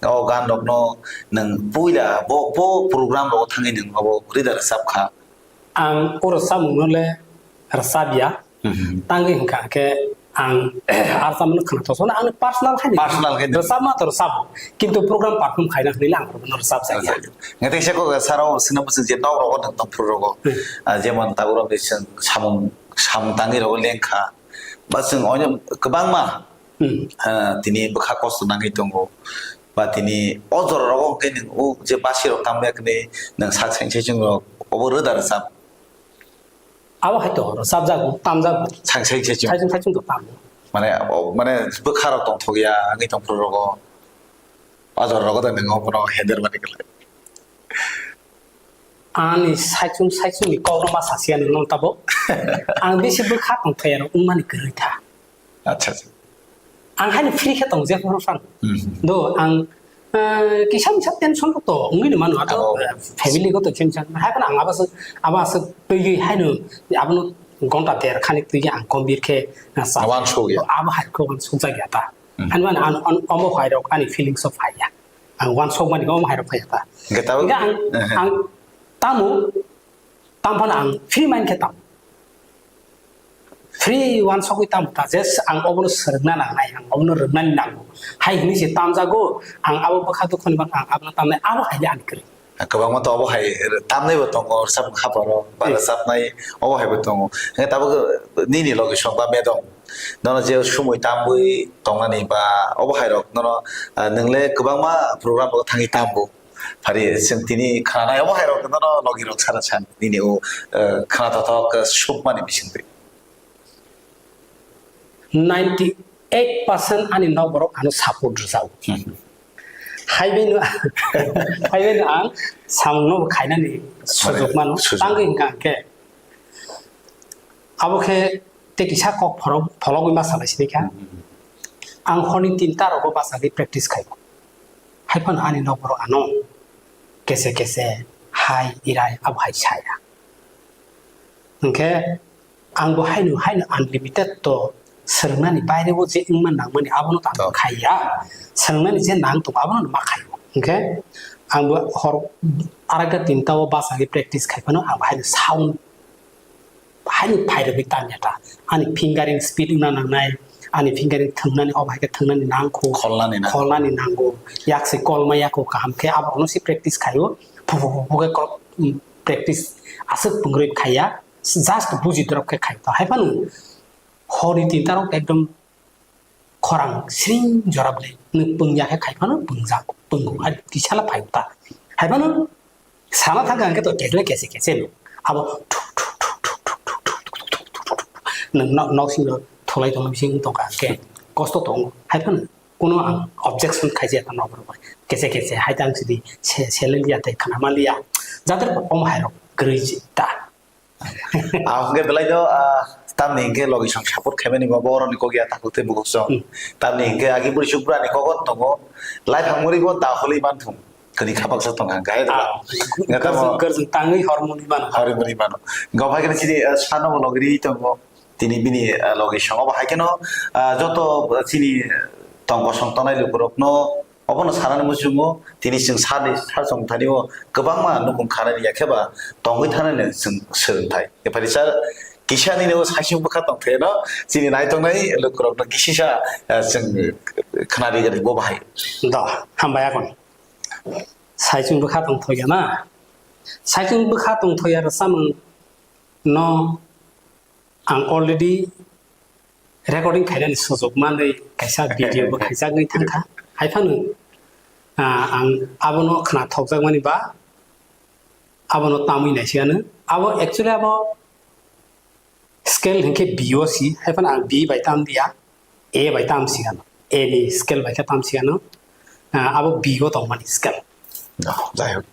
O gan rokno nwng puila bo, bo program rogo thangwi nwng abo kwrwi da rwchapkha. Ang o rwchapmungno le rwchapya. Mhm. Tangwi hwnkha khe ang a rwchapmungno khwnathosokno ani personal khaino Personal khaino. Rwchapma to rwchapbo. Kintu program perform khaina hwnwi le ang bono rwchapjakya. Rwchapjakya. Ngatei se kok saro sino bwswk je nok rogo nwng tongphuru rogo. Hmm. Ah, jemon tabuk rok ni chwng samung, samung tangwi rogo lengkha. Ba chwng oino kwbangma, Hmm. ah, tini bwkha kosto nangwi tongo. Ba tini o jora rogo hwnkhe nwng o je basi rok tamo yakni nwng sak saini saichung rok obo rwda rwchap. Abo hai to rwchapjago, tamjago. Sak saini saichung. Saichung saichung to tamo. Mane, o, mane bwkha rok tongthok ya wngwi tongphuru rogo. O jora rogo da nwng obono hender mani kwlai. Ani saichung saichung ni kok no ma sasia nwng tabo. Ang bisi bwkha tongthai aro wngmani kwrwi tha. Acha, acha. Ang haino free khe tong je phano phan. Mhm. Do ang, eh, kisa misa tension rok to wngwi no mano ato, Abo. Eh, family go to tension. Hai phano ang abo se, abo se twi haino abono gonta der khani twi ang kombir khe, eh, sa. Wansuk ya. Abo hai ko wansuk jak ya ta. Mhm. Ani mani ang, ang, omo hai rok ani feelings of hai ya. Ang wansok mani omo hai rok phai ya ta. Hingke tabo. Hingke ang, Mhm. ang tamo, tam phano ang free mind khe tam. Free wansogwi tam ta, just ang obono swrwngna nangnai, ang obono rwgnani nango. Hai hwnwi se tamjago, ang abo bwkha dukhoni bagwi ang abono tamnai, abo hai le ani kwrwi. Kwbangma to obo hai tamnai bo tongo, rwchapmung haparo, ba Hmm. rwchapnai obo hai bo tongo. Hwnkhe tabuk nini logi song ba medom. Nono je sumui tambwi tongnani ba obo hai rok nono, ah, nwng le kwbangma program rogo thangwi tambo. Phari chwng tini khananai obo hai rok no logi rok sara san nini o, eh, khana tothok, eh, sukmani bisingtwi. Ninety eight percent ani nok borok ano support rwjago. Hmm. Haibai no, haibai no ang samung no khainani sujuk mano. Sujuk. Tangwi hwnkha hwnkhe abo khe tei kisa kok phorok phologwi ma salai sini kha. Hmm. Ang horni tinta rogo bachagwi practice khai. Haiphano ani nok borok ano kese kese hai irai abo hai saya. Hwnkhe ang bo haino, haino unlimited to swrwngnani bairebo je wngma nangmani abono to ang khaiya. Swrwngnani je nang tongo abono ma khaio. Hwnkhe ang bo hor arakta tinta o bachagwi practice khai phano ang bo haino sound haino phairogwi tanya ta. Ani fingering speed wngna nangnai, ani fingering thwngnani, obo hai khe thwngnani nangkho, kholnani nango. Kholnani nango. Yak se kolma yako kaham khe aborokno se practice khaio. Phu phu phu phu khe kol-, um, practice aswk pungrwi khaiya. Just buji drop khe khai ta. Hai phano horni tinta rok ekdom khorang sring jora bwlai. Nwng pwngya khe khai phano pwngjak, pwngo. Ar kisala phai ta. Hai phano sana thang khe to kese kese kese no. Abo thuk thuk thuk thuk thuk thuk thuk thuk thuk thuk thuk thuk. Nwng nok, nok sing thulai tongma bising tongkha khe kosto tongo. Hai phano kuno ang objection khaijak ta nok rok bai. Kese kese hai tang sidi se, seleng ya tei khana ma liya. Jader ba om hai rok kwrwi ta. Ah, hwnkhe belai no, ah, tamni hwnkhe logi song support khaimani bo borokni kok ya takhuk tei bukhuk song. Hmm. Tamni hwnkhe agi bwrwi suk bwrani kok tongo. Lai phang muri bo da holi man thung. Kwrwi kha baksa tong hang khe. Ah, hwnkhe tamo kwrwng, kwrwng tangwi hormoni mano. Hormoni mano. Gok hai khe chini, ah, sano bo logi ri tongo. Tini bini, ah, logi songo bo hai kheno, ah, joto chini tong kosong tongnai lukurokno Obono sanani muchungo tini chwng sani sachwng thani o kwbangma nukhung khanani yakhe ba tongwi thanani chwng swrwngthai. Ephari sir kisa nini o saichung bwkha tongthai no chini naitongnai lukurokno kisisa, eh, chwng khwnari gani bo bahai. Do, hambai akon. Saichung bwkha tongthokya na? Saichung bwkha tongthokya rw samung no ang already recording khainani sujuk manwi kaisa video bo khaijaknai thangkha. Hai phano, ah, ang abono khna thokjakmani ba abono tamwi naisiano. Abo actually abo scale hinkhe B o si, hai phano ang B bai tam dia, A bai tam sigano. A ni scale bai khe tam sigano. Ah, abo B o tongmani scale. No, jai hok.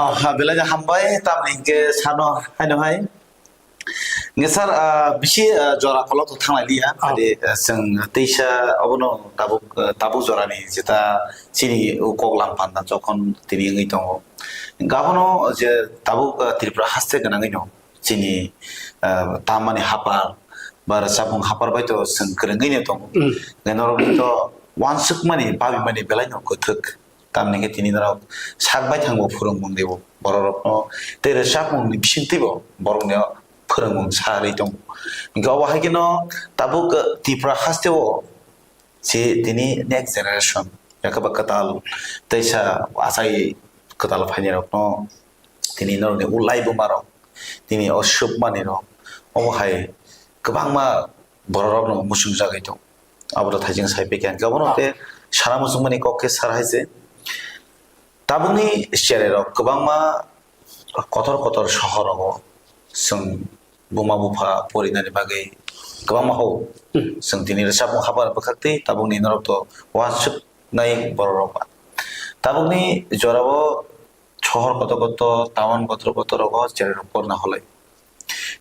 Ah, belai no hambai, tamni hinkhe sano haino hai. Nge sir, ah, bisi, ah, jora kolok to thanglai liya. Ah. Ade, ah, chwng teisa obono tabuk, ah, tabuk jorani jeta chini o kok lam panda jokhon tini wngwi tongo. Gabono je tabuk, ah, Tripura haste gwnangwi no chini, ah, tamani hapar ba rwchapmung hapar bai to chwng kwrwngwi no tongo. Mm. Nge norokni to uansukmani, babimani belai no kwthwk. Tamni hwnkhe tini norok sak baithang bo phwrwngmung di bo bororokno, tei rwchapmungni bisingtwi bo borokno phwrwngmung sa rwi tongo. Hwnkhe obo hai kheno tabuk Tripura haste o se tini next generation, yakhe ba kwtal teisa achai kwtal phainairokno tini norokni ulai bumarok, tini o swkmanirok, obo hai kwbangma bororokno muchungjagwi tongo. Abono thaijing sai pekya hwnkhe obono, ah, tei sana muchungmani kok khe sar hai se. Tabukni chererok kwbangma kotor kotor sohorogo chwng buma bupha porinani bagwi kwbangma hao. Hmm. Chwng tini rwchapmung hapar bwkhaktwi tabukni norok to uansuknai bororok ba. Tabukni jorao sohor kotor kotor, town kotor kotor rogo chererok porna holai.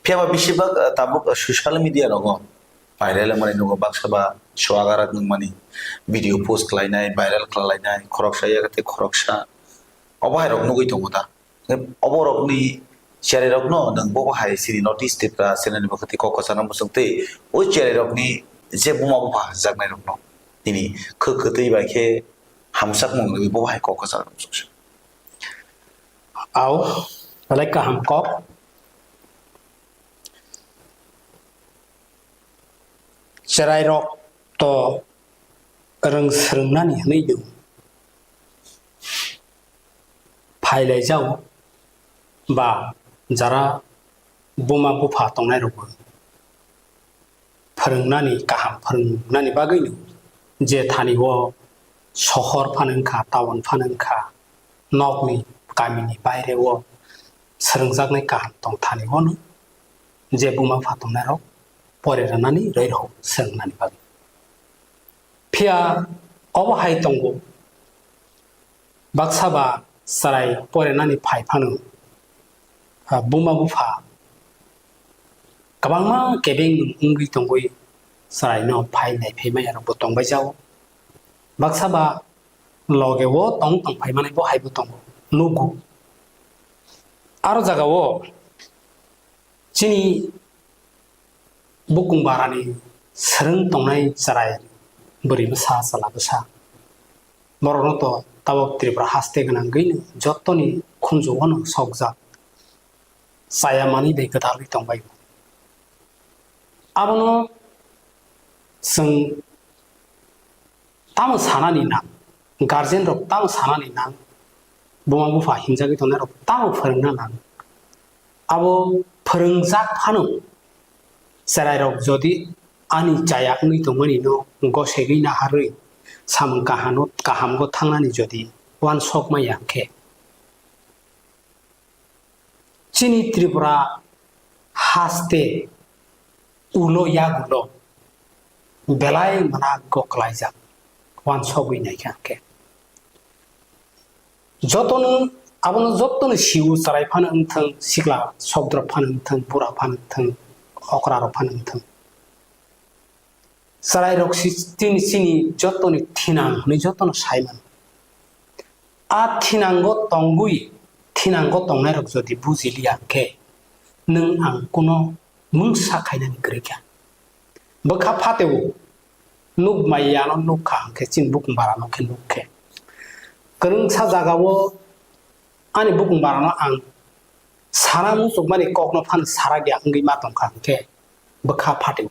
Phiya ba bisi bak, eh, tabuk, eh, social media rogo viral wngmani nugo, baksa ba swagarak wngmani video post khlainai, viral khlainai, khoroksa yakhe tei khoroksa. Obo hai rok nugwi tongo da. Obo rokni chererokno nwng bobo hai chini North East Tripura channel ni bwkhati kok kwchangno muchungtwi o chererokni je buma bupha hwnjaknairokno nini khwk kwtwi bai khe hamjakmung rwui bobo hai kok kwchangno muchungsa. Au, belai kaham kok. Cherairok to rwng swrwngnani hwnwi no phailaijao ba jara buma bupha tongnairokbo phwrwngnani, kaham phwrwngnani bagwino je thani o sohor phano wngkha, town phano wngkha, nokni kamini baireo swrwngjaknai kaham tong thani ono je buma bupha tongnairok pore rwnani rwi rw swrwngnani bagwi. Phiya obo hai tongo, baksa ba chwrai porenani phai phano, ah, buma bupha kwbangma kebeng wngwi tongwi chwraino phai naiphai maya rokbo tongbai jao. Baksa ba loge o tong tong phai manai bo hai bo tongo, nugo. Aro jaga o chini bukung barani swrwng tongnai chwrai bwrwi bwsa, chwla bwsa, borokno to tabuk Tripura haste gwnangwino jottoni khunju-o no sokjak chaya manwi bai gwdalwi tongbai. Abono chwng tamo sanani nang, guardian rok tamo sanani nang, buma bupha hinjagwi tongnai rok tamo phwrwngna nang. Abo phwrwngjak phano chwrai rok jodi ani chaya wngwi tongmani no gosegwi naharwi samung kahano, kahamgo thangnani jodi uansok maya hwnkhe, chini Tripura haste ulo yagulo belai mwnago kwlaijak uansogwi naikha hwnkhe. Jotono, abono jotono sio, chwrai phano wngthang, sikla sokdrop phano wngthang, bura phano wngthang, okra rok phano wngthang. Chwrairok si-, chini, chini jotoni thinang hwnwi jotono sai mano. A thinango tongwi, thinango tongnairok jodi bujiliya hwnkhe, nwng ang kuno mungsa khainani kwrwi kha. Bwkha phateo nuk maya no nuk kha hwnkhe, chini bukung bara no khe nuk khe. Kwrwngsa jagao ani bukung bara no ang sana muchukmani kokno phano sarak ya wngwi ma tongkha hwnkhe, bwkha phateo.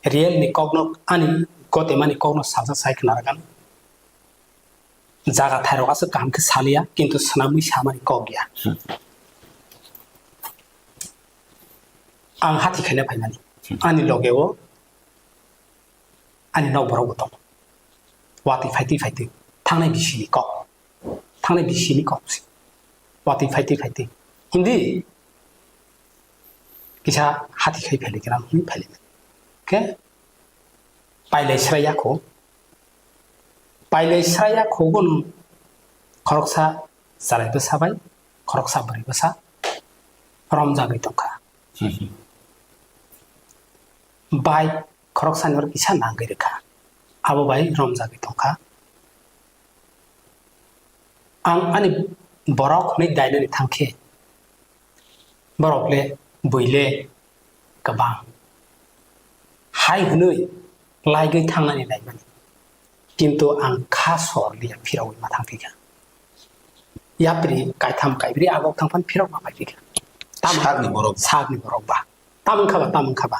Real ni kokno, ani gotemani kokno salsa sai khna rwkha. Jaga thairok aswk kaham khe saliya, kintu swnamwi samani kok ya. Hmm. Ang hati khaina phaimani. Hmm. Ani loge o ani nok borok bo tongo. Watwi phaitwi phaitwi thangnai bisi ni kok. Thangnai bisi ni kok se. Watwi phaitwi phaitwi. Hindi kisa hati khai phailai khe rang hwnwi phailai. Khe pailai sraiya kho. Pailai sraiya kho bono khoroksa chwrai bwsa bai khoroksa bwrwi bwsa romjagwi tongkha. Bai khoroksani oro kisa nangwi rwkha, abo bai romjagwi tongkha. Ang ani borok hwnwi dainani thangkhe, borok le, bui le kwbang hai hwnwi laigwi thangnani laimani. Kintu ang kha sor liya phirogwi ma thang phikha. Yapri kaitham kaibri agok thang phan phirok ma phai phikha. Tamo sakni borok. Sakni borok ba. Tamo wngkha ba, tamo wngkha ba.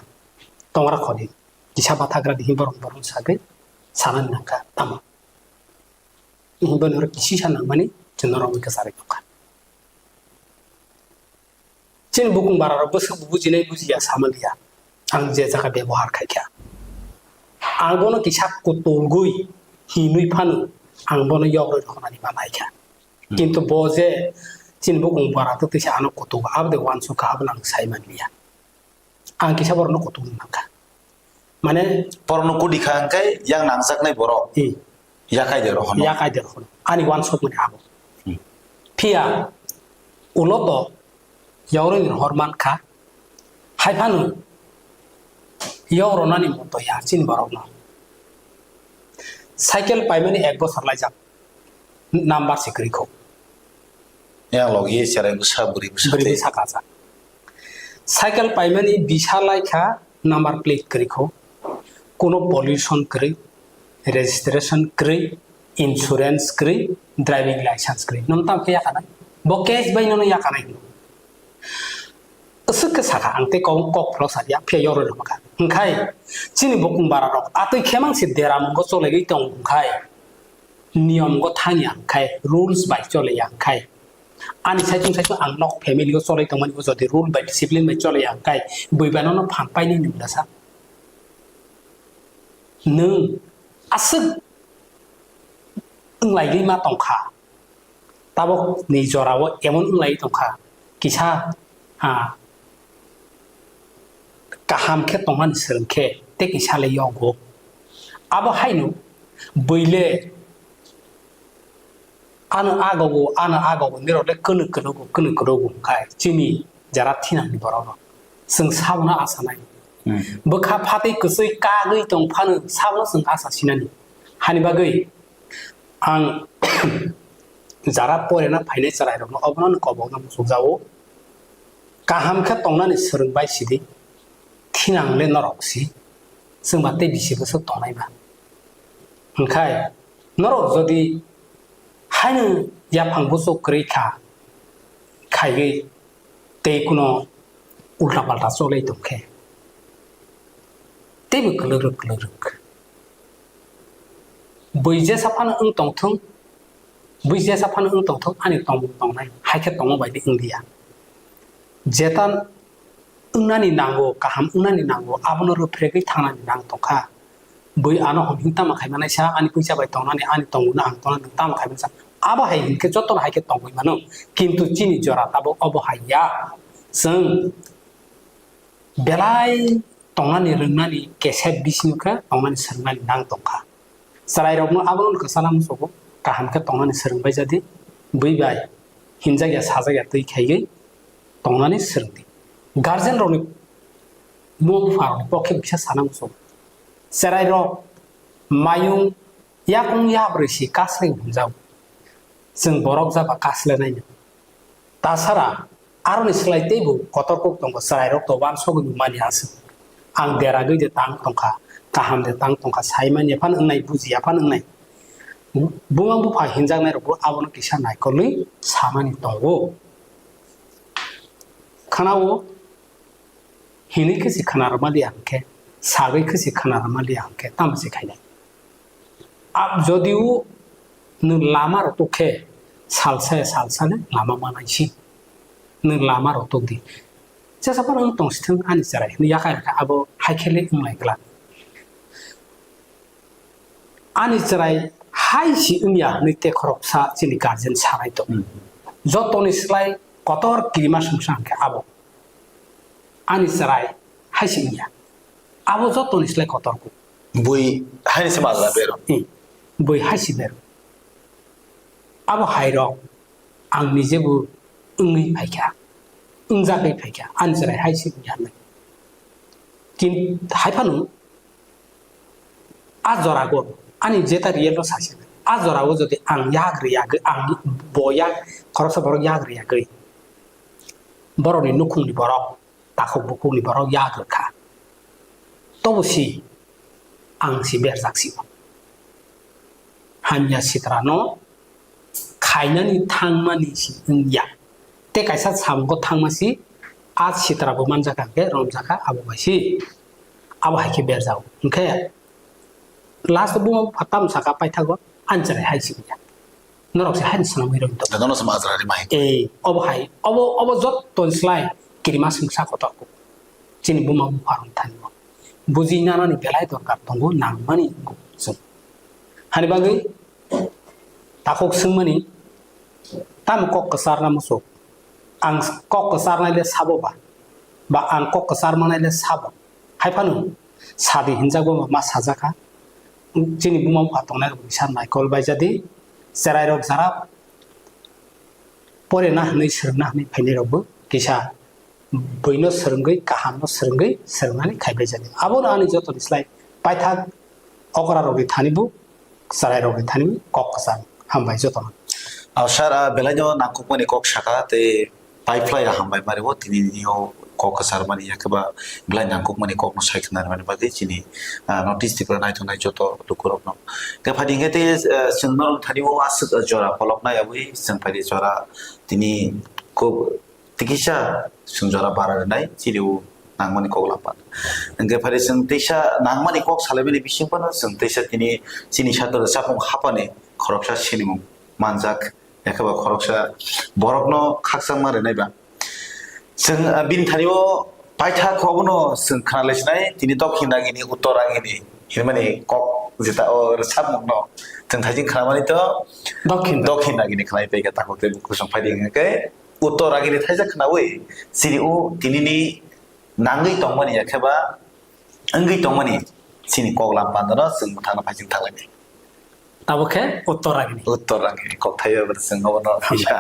Tongra kholi. Kisa bathagra dihi borok borok sagwi sanani nangkha. Tamo. Ihi boni oro kisisa nangmani chwng norok wngkha sarai tongkha. Chini bukung bara rok bwswk bujinai bujiya samaliya. Ang je jaga bebohar khaikha, ang bono kisa kutulgwi hinwi phano ang bono yogrwi rwkhnani ma naikha. Hmm. Kintu bo je chini bukung bara twtwisa ano kutugo, abo de uansukha, abono ang sai manliya. Ang kisa borokno kutuk wng mankha. Mane borokno kudi kha hwnkhe yang nangjaknai borok. Hmm. Yakai de rohono. Yakai de rohono. Ani uansukmani abo. Hmm. Phiya ulo to yauroni rohor mankha. Hai phano yauronani moto ya chini borokno. Cycle paimani ek bosor laijak. Number se kwrwi kho. Yang logi cherai bwsa bwrwi bwsa bwrwi tei. Bwsa kacha. Cycle paimani bisa laikha number plate kwrwi kho. Kuno pollution kwrwi, registration kwrwi, insurance kwrwi, driving license kwrwi. Nong tam khe yakanai. Bo case bai nono yakanai. Aswk khe sakha ang tei kok, kok pholo sadia phiya yoroi rwmakha. Hwnkhe chini bukung bara rok atwi khemang se dera mungo cholegwi tong hwnkhe. Niyom go thangya hwnkhe, rules bai choleya hwnkhe, ani saichung saichung ang nok family o cholai tongmani, o jodi rule bai discipline bai choleya hwnkhe, bui ba nono phan painai nung dasa. Nwng aswk wnglaigwi ma tongkha, tabok ni jora o emon wnglaigwi tongkha, kisa, ha, kaham khe tongmani swrwng khe tei kisa le yogo. Abo haino bui le ano agogo, ano agogo, nirok le kwnwi kwrwgo, kwnwi kwrwgo hwnkhe chini jara thinangni borok rok. Chwng sabono asa nai. Hmm. Bwkha phatwi kwchwi kagwi tong phano sabono chwng asa sinani. Hani bagwi ang jara porena phainai chwrairokno obono kobokna muchukjago. Kaham khe tongnani swrwng bai sidi, thinang le norok si, chwng ba tei bisi bwswk tongnai ba. Hwnkhe norok jodi haino yaphang bwswk kwrwi kha, khaiwi tei kuno ulta palta cholwi tongkhe, teibo kwlwk rwk, kwlwk rwk. Bui jesa phano wng tongthung, bui jesa phano wng tongthung, ani tongmung tongnai hai khe tongma bai de wng liya. Jeta wngnani nango, kaham wngnani nango, abono rwphregwi thangnani nang tongkha. Bui ano hwn hwn tamo khai manaisa, ani puisa bai tongnani, ani tongmungno ang tongna nang tamo khai manaisa. Abo hai hinkhe jotono hai khe tongwi mano. Kintu chini jora tabuk obo hai ya. Chwng belai tongnani rwngnani kesep bisingo khe tongnani swrwngnani nang tongkha. Chwrairokno abono kwchana muchugo, kaham khe tongnani swrwng bai jadi, bui bai hinjakya sajakya twi khaiwi tongnani swrwngdi. Guardian rokni mung bupha rokni pokhe kisa sana muchugo. Chwrairok mayung yakung yabrwi si kaslai hwnjago. Chwng borok jaba kaslainai. Tasara aroni slai teibo kotor kuk tongo, chwrairok to uansugwi mani aswk. Ang deragwi de tang tongkha, kaham de tang tongkha, sai manya phano wngnai, bujiya phano wngnai. Buma bupha hinjaknairokbo abono kisa naikolwi samani tongo. Khwnao, hinwi khe se khwna rwma liya hwnkhe, sagwi khe se khwna rwma liya hwnkhe, tamo se khainai? Ab-, jodiu nwng lama rwtuk khe, salsa ya salsa le lama manai si. Nwng lama rwtuk di. Jesa phano wng tong sithwng ani chwrai hwnwi yakarkha, abo hai khe le wnglai glak. Ani chwrai hai si wngya hwnwi tei khoroksa chini guardian sanai tongo. Hmm. Jotoni slai kotor kirima swngsa hwnkhe abo. Ani chwrai hai si wngya. Abo jotoni slai kotor kuk. Bui hai se majra bero. Hmm. Bui hai si bero. Abo hai rok. Ang nijebo wngwi phaikha, wngjagwi phaikha, ani chwrai hai se wngya hinwi. Kin-, hai phano a jorago ani jeta real no sasi, a jorago jodi ang yak riyagwi, ang bo yak, khoroksa borok yak riyagwi, borokni nukhungni borok, takhuk bukhukni borok yak rwkha. Tobo si ang si berjak si o. Hamya sitrano khainani thangmani si wngya. Tei kaisa samungo thangma si a sitra bo manjakha hwnkhe romjakha abo bai si. Abo hai khe berjago. Hwnkhe last o buma bupha tamo sakha paithago, ani chwrai hai si wngya. Norok se haino swnamwi rwng tongo. Jotono se majra ri mai. Ei, obo hai, obo, obo jottoni slai kirima swngsa kotor kuk. Chini buma bupha rok thani bo. Buji nanani belai dorkar tongo, nangmani wngo chwng. Hani bagwi takhuk swngmani, tamo kok kwcharna muchuk. Ang kok kwcharnai le sabo ba? Ba ang kok kwchar manai le sabo? Hai phano sadi hinjago ma sajakha. Chini buma bupha tongnai rok bisa naikol bai jadi, cherai rok jara pore na hinwi swrwng na hinwi phainai rok bo kisa buino swrwngwi, kaham no swrwngwi, swrwngnani khai bai jadi. Abono ani jotoni slai paithak okra rokni thani bo, cherai rokni thani bo kok kwchang. Hambai jotono. Aw sir, ah, belai no nangkukmani kok saka tei Pai phlai rw hambai mari o tini ni o kok kwchar mani ya khe ba belai nangkuk mani kok no sai khna mani bagwi chini, ah, North East Tripura naithok nai joto luku rok no. Hwnkhe phai di hwnkhe tei, ah, chwng norok thani o aswk jora kolok nai abui chwng phai di jora tini kok tikisa chwng jora bara rwnai chini o nangmani kok lama. Hwnkhe phai di chwng teisa nangmani kok salai mani bising phano chwng teisa tini chini sador chapung hapani khoroksa sinimung manjak. Ekhe ba khoroksa borokno khakchangma rwnai ba. Chwng, ah, bini thani o paithak khe obono chwng khna lai sinai, tini dokhin ragini, uttor ragini hinmani kok jeta o rwchapmungno chwng thaijing khnamani to dokhin ragini khnai paikha takhuk tei bukhuk song phaidi hwnkhe uttor ragini thaijak khnaui chini o tinini nangwi tongmani ya khe ba wngwi tongmani chini kok lam pandano chwng mwthangno phaising thanglainai. Tabuk khe uttor ragini. Uttor ragini kok thaiwi chwng obono hambai kha.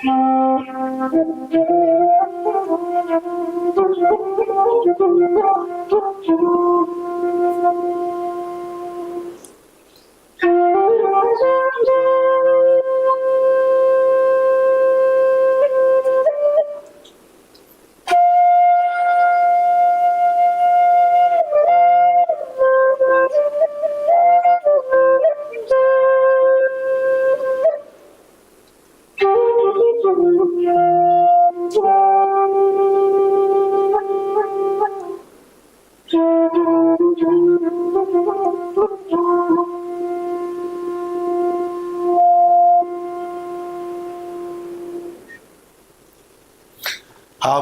Ah,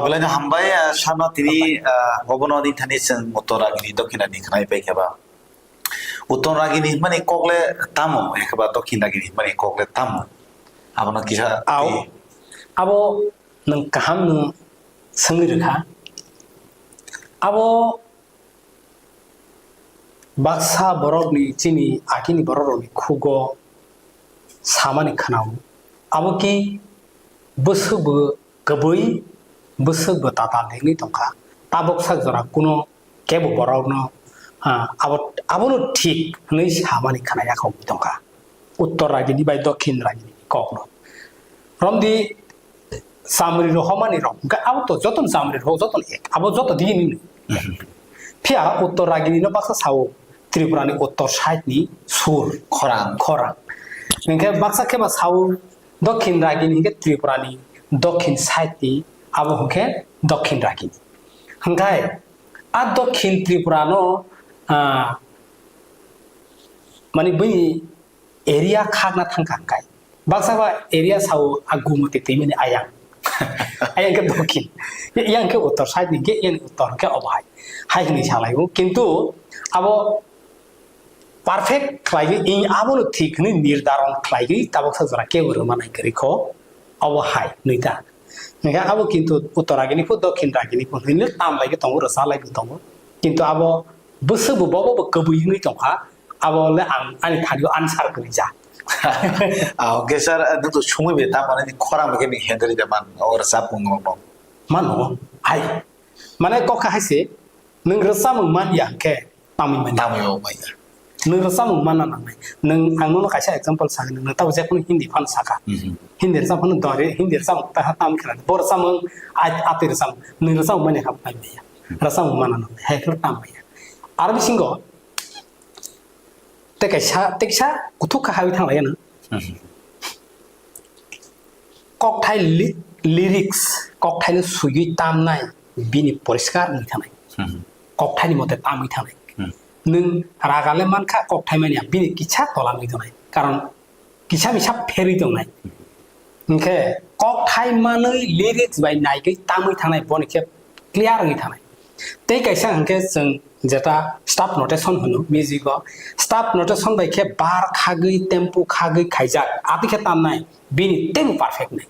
belai no hambai, ah, sano tini, ah, obono ni thani chwng Uttor Ragini, Dokhin Ragini khnai pai khe ba. Uttor Ragini hwnmani kok le tamo, ekhe ba Dokhin Ragini hwnmani kok le tamo? Abono kisa Au, twi. Abo nwng kaham nwng swngwi rwkha. Abo baksa borokni, chini agini borokrokni khugo samani khwnao. Abo ki bwswk bo kwbwi, bwswk bo tatal wngwi tongkha. Tabok sak jora kuno kebo borokno, ah, abo, abono thik hwnwi samani khwnaya kha wngwi tongkha. Uttor ragini bai dokhin ragini kokno. Romdi chamri rohormani rok, hwnkhe abo to jotono chamri rohor, jotono ek, abo joto digini ni. Phiya uttor ragini no baksa sao Tripura ni uttor side ni sur. Khorang. Khorang. Hwnkhe baksa khe ba sao dokhin ragini hwnkhe Tripura ni dokhin side ni abo hwnkhe dokhin ragini. Hwnkhe a dokhin Tripura no, ah, mani bini area khakna thangkha hwnkhe. Baksa ba area sao a gumoti twimani ayang. Ayang khe dokhin. Yang khe uttor side ni khe, yang uttor khe obo hai. Hai hwnwi salai o. Kintu abo perfect khlaiwi, ing abono thik hwnwi nirdaron khlaiwi tabok sa jora kebo rwma nai kwrwi kho. Obo hai hwnwi ta. Hwnkhe abo kintu uttor ragini pho, dokhin ragini pho hwnwi tam lai khe tongo, rwsa lai khe tongo. Kintu abo bwswk bo, bobo bo kwbwi wngwi tongkha. Abo le ang ani thani o answer kwrwi ja. Ah, okay, sir, nwng to sumui bai ta manwi khorang bai khe nwng hendri de man, o rwchapmung rok no. Mano, hai. Mane kok hai se, nwng rwchapmung man ya khe tamwi man ya. Tamwi o man ya. Nwng rwchapmung manna nangnai. Nwng ang nono kaisa example sa, nwng tabo jephano Hindi phan saka. Mhm. Hindi rwchap phano dori, Hindi rwchapmung ta ha tam khna. Bo rwchapmung a-, atwi rwchapmung. Nwng rwchapmung man ya kha tamwi man ya. Rwchapmung manna nangnai. Hai khe tamwi man ya. Aro bisingo, Tei kaisa, tei kaisa kuthuk kha hawi thang lai nang. Mhm. Kokthai li-, lyrics, kokthai no swiwi tamnai, bini poriskar wngwi thanai. Mhm. Kokthai ni mote tamwi thanai. Mhm. Nwng raga le mankha kokthai manya, bini kisa tola wngwi tongnai. Karon kisa misa pherwi tongnai. Hwnkhe kokthai manwi lyrics bai naigwi tamwi thanai, boni khe clear wngwi thanai. Tei kaisa hwnkhe chwng jeta staff notation hwno music o, staff notation bai khe bar khagwi, tempo khagwi khaijak, ati khe tamnai, bini teibo perfect nai.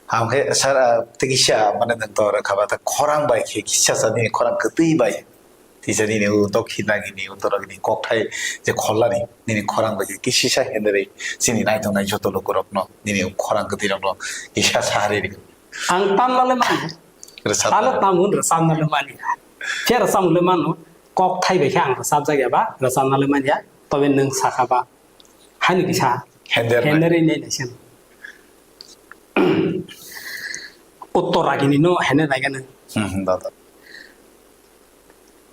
Hwnkhe sir, ah, tei kisa mane nwng to rwkha ba ta khorang bai khe kisa sa nini khorang kwtwi bai. Tisa nini o dokhin ragini, uttor ragini kokthai je kholnani, nini khorang bai khe kisisa henderwi chini naitongnai joto lukurokno, nini o khorang kwtwirokno kisa sa riri. Ang tamna le mano. Rwchapna. Talo tam hwn rwchapna le mani. Phiya rwchapmung le mano. Kokthai bai khe ang rwchapjak ya ba, rwchapna le manya. Tobe nwng sakha ba. Haino kisa. Hender nai. Hender nai naising. Uttor ragini no hene nai gana. Hmm, hmm, da, da.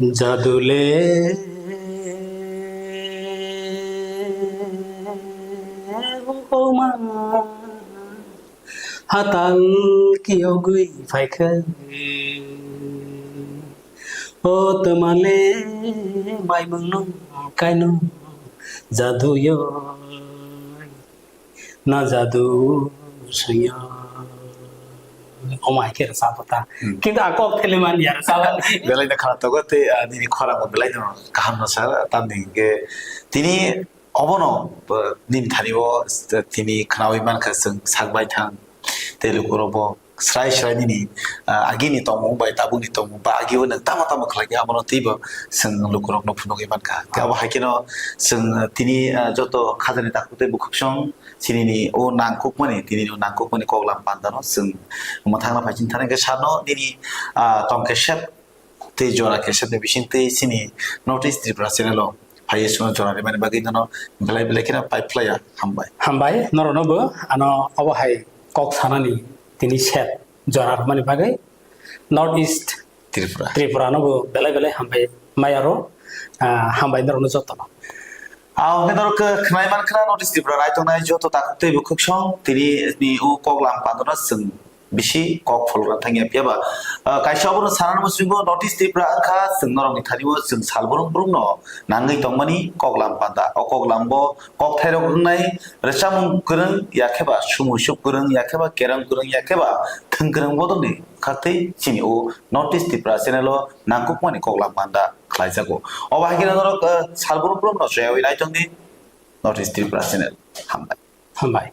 Jadu le homa hatal kiyogwi phaikha. O twmale maimungno kaino jadu yo. Na jadu sanya. Omo hai khe rwchapta. Hmm. Kintu a kok thele man ya rwchapani. Belai no khana togo tei, ah, nini khorang bo belai no kaham no sir. Tamni hwnkhe tini obono, bo, nini thani o tini khnaui mankha chwng sak bai thang. Tei lukurok bo srai srai nini, ah, agini tongmung bai tabukni tongmung ba agio nwng tamo tamo khlai khe abono teibo chwng lukurokno phunugwi mankha. Tei abo hai kheno chwng, ah, tini, ah, joto khajani takhuk tei bukhuksong Chini ni o nangkukmani, tini ni o nangkukmani koklam pandano chwng mwthangna phaiching thani khe sano nini, ah, tong kesep tei jora kesep ni bising tei chini North East Tripura channel o phaiwi chwngno jora rimani bagwi nono belai belai kheno pai phlaiya. Hambai. Hambai, norokno bo ano obo hai kok sanani tini set jora rwmani bagwi North East Tripura. Tripura no bo belai belai hambai mayaro, ah, hambai norokno jotono. Ah, hwnkhe norok khe khwnai mankha North East Tripura naitongnai joto takhuk tei bukhuk song tini ni o koklam pandano chwng bisi kok pholokna thangya phiya ba, ah, kaisa obono sanani muchungo North East Tripura wngkha chwng norokni thani o chwng sal brum brum no nangwi tongmani koklam panda. O koklam bo kokthairok wngnai rwchapmung kwrwng, ya khe ba sumui suk kwrwng, ya khe ba kereng kwrwng, ya khe ba thwng kwrwng bodolni khaktwi chini o North East Tripura channel o nangkukmani koklam panda khlaijago. Obo hai kheno norok, eh, sal brum brum no soyawi naitongdi North East Tripura channel. Hambai. Hambai.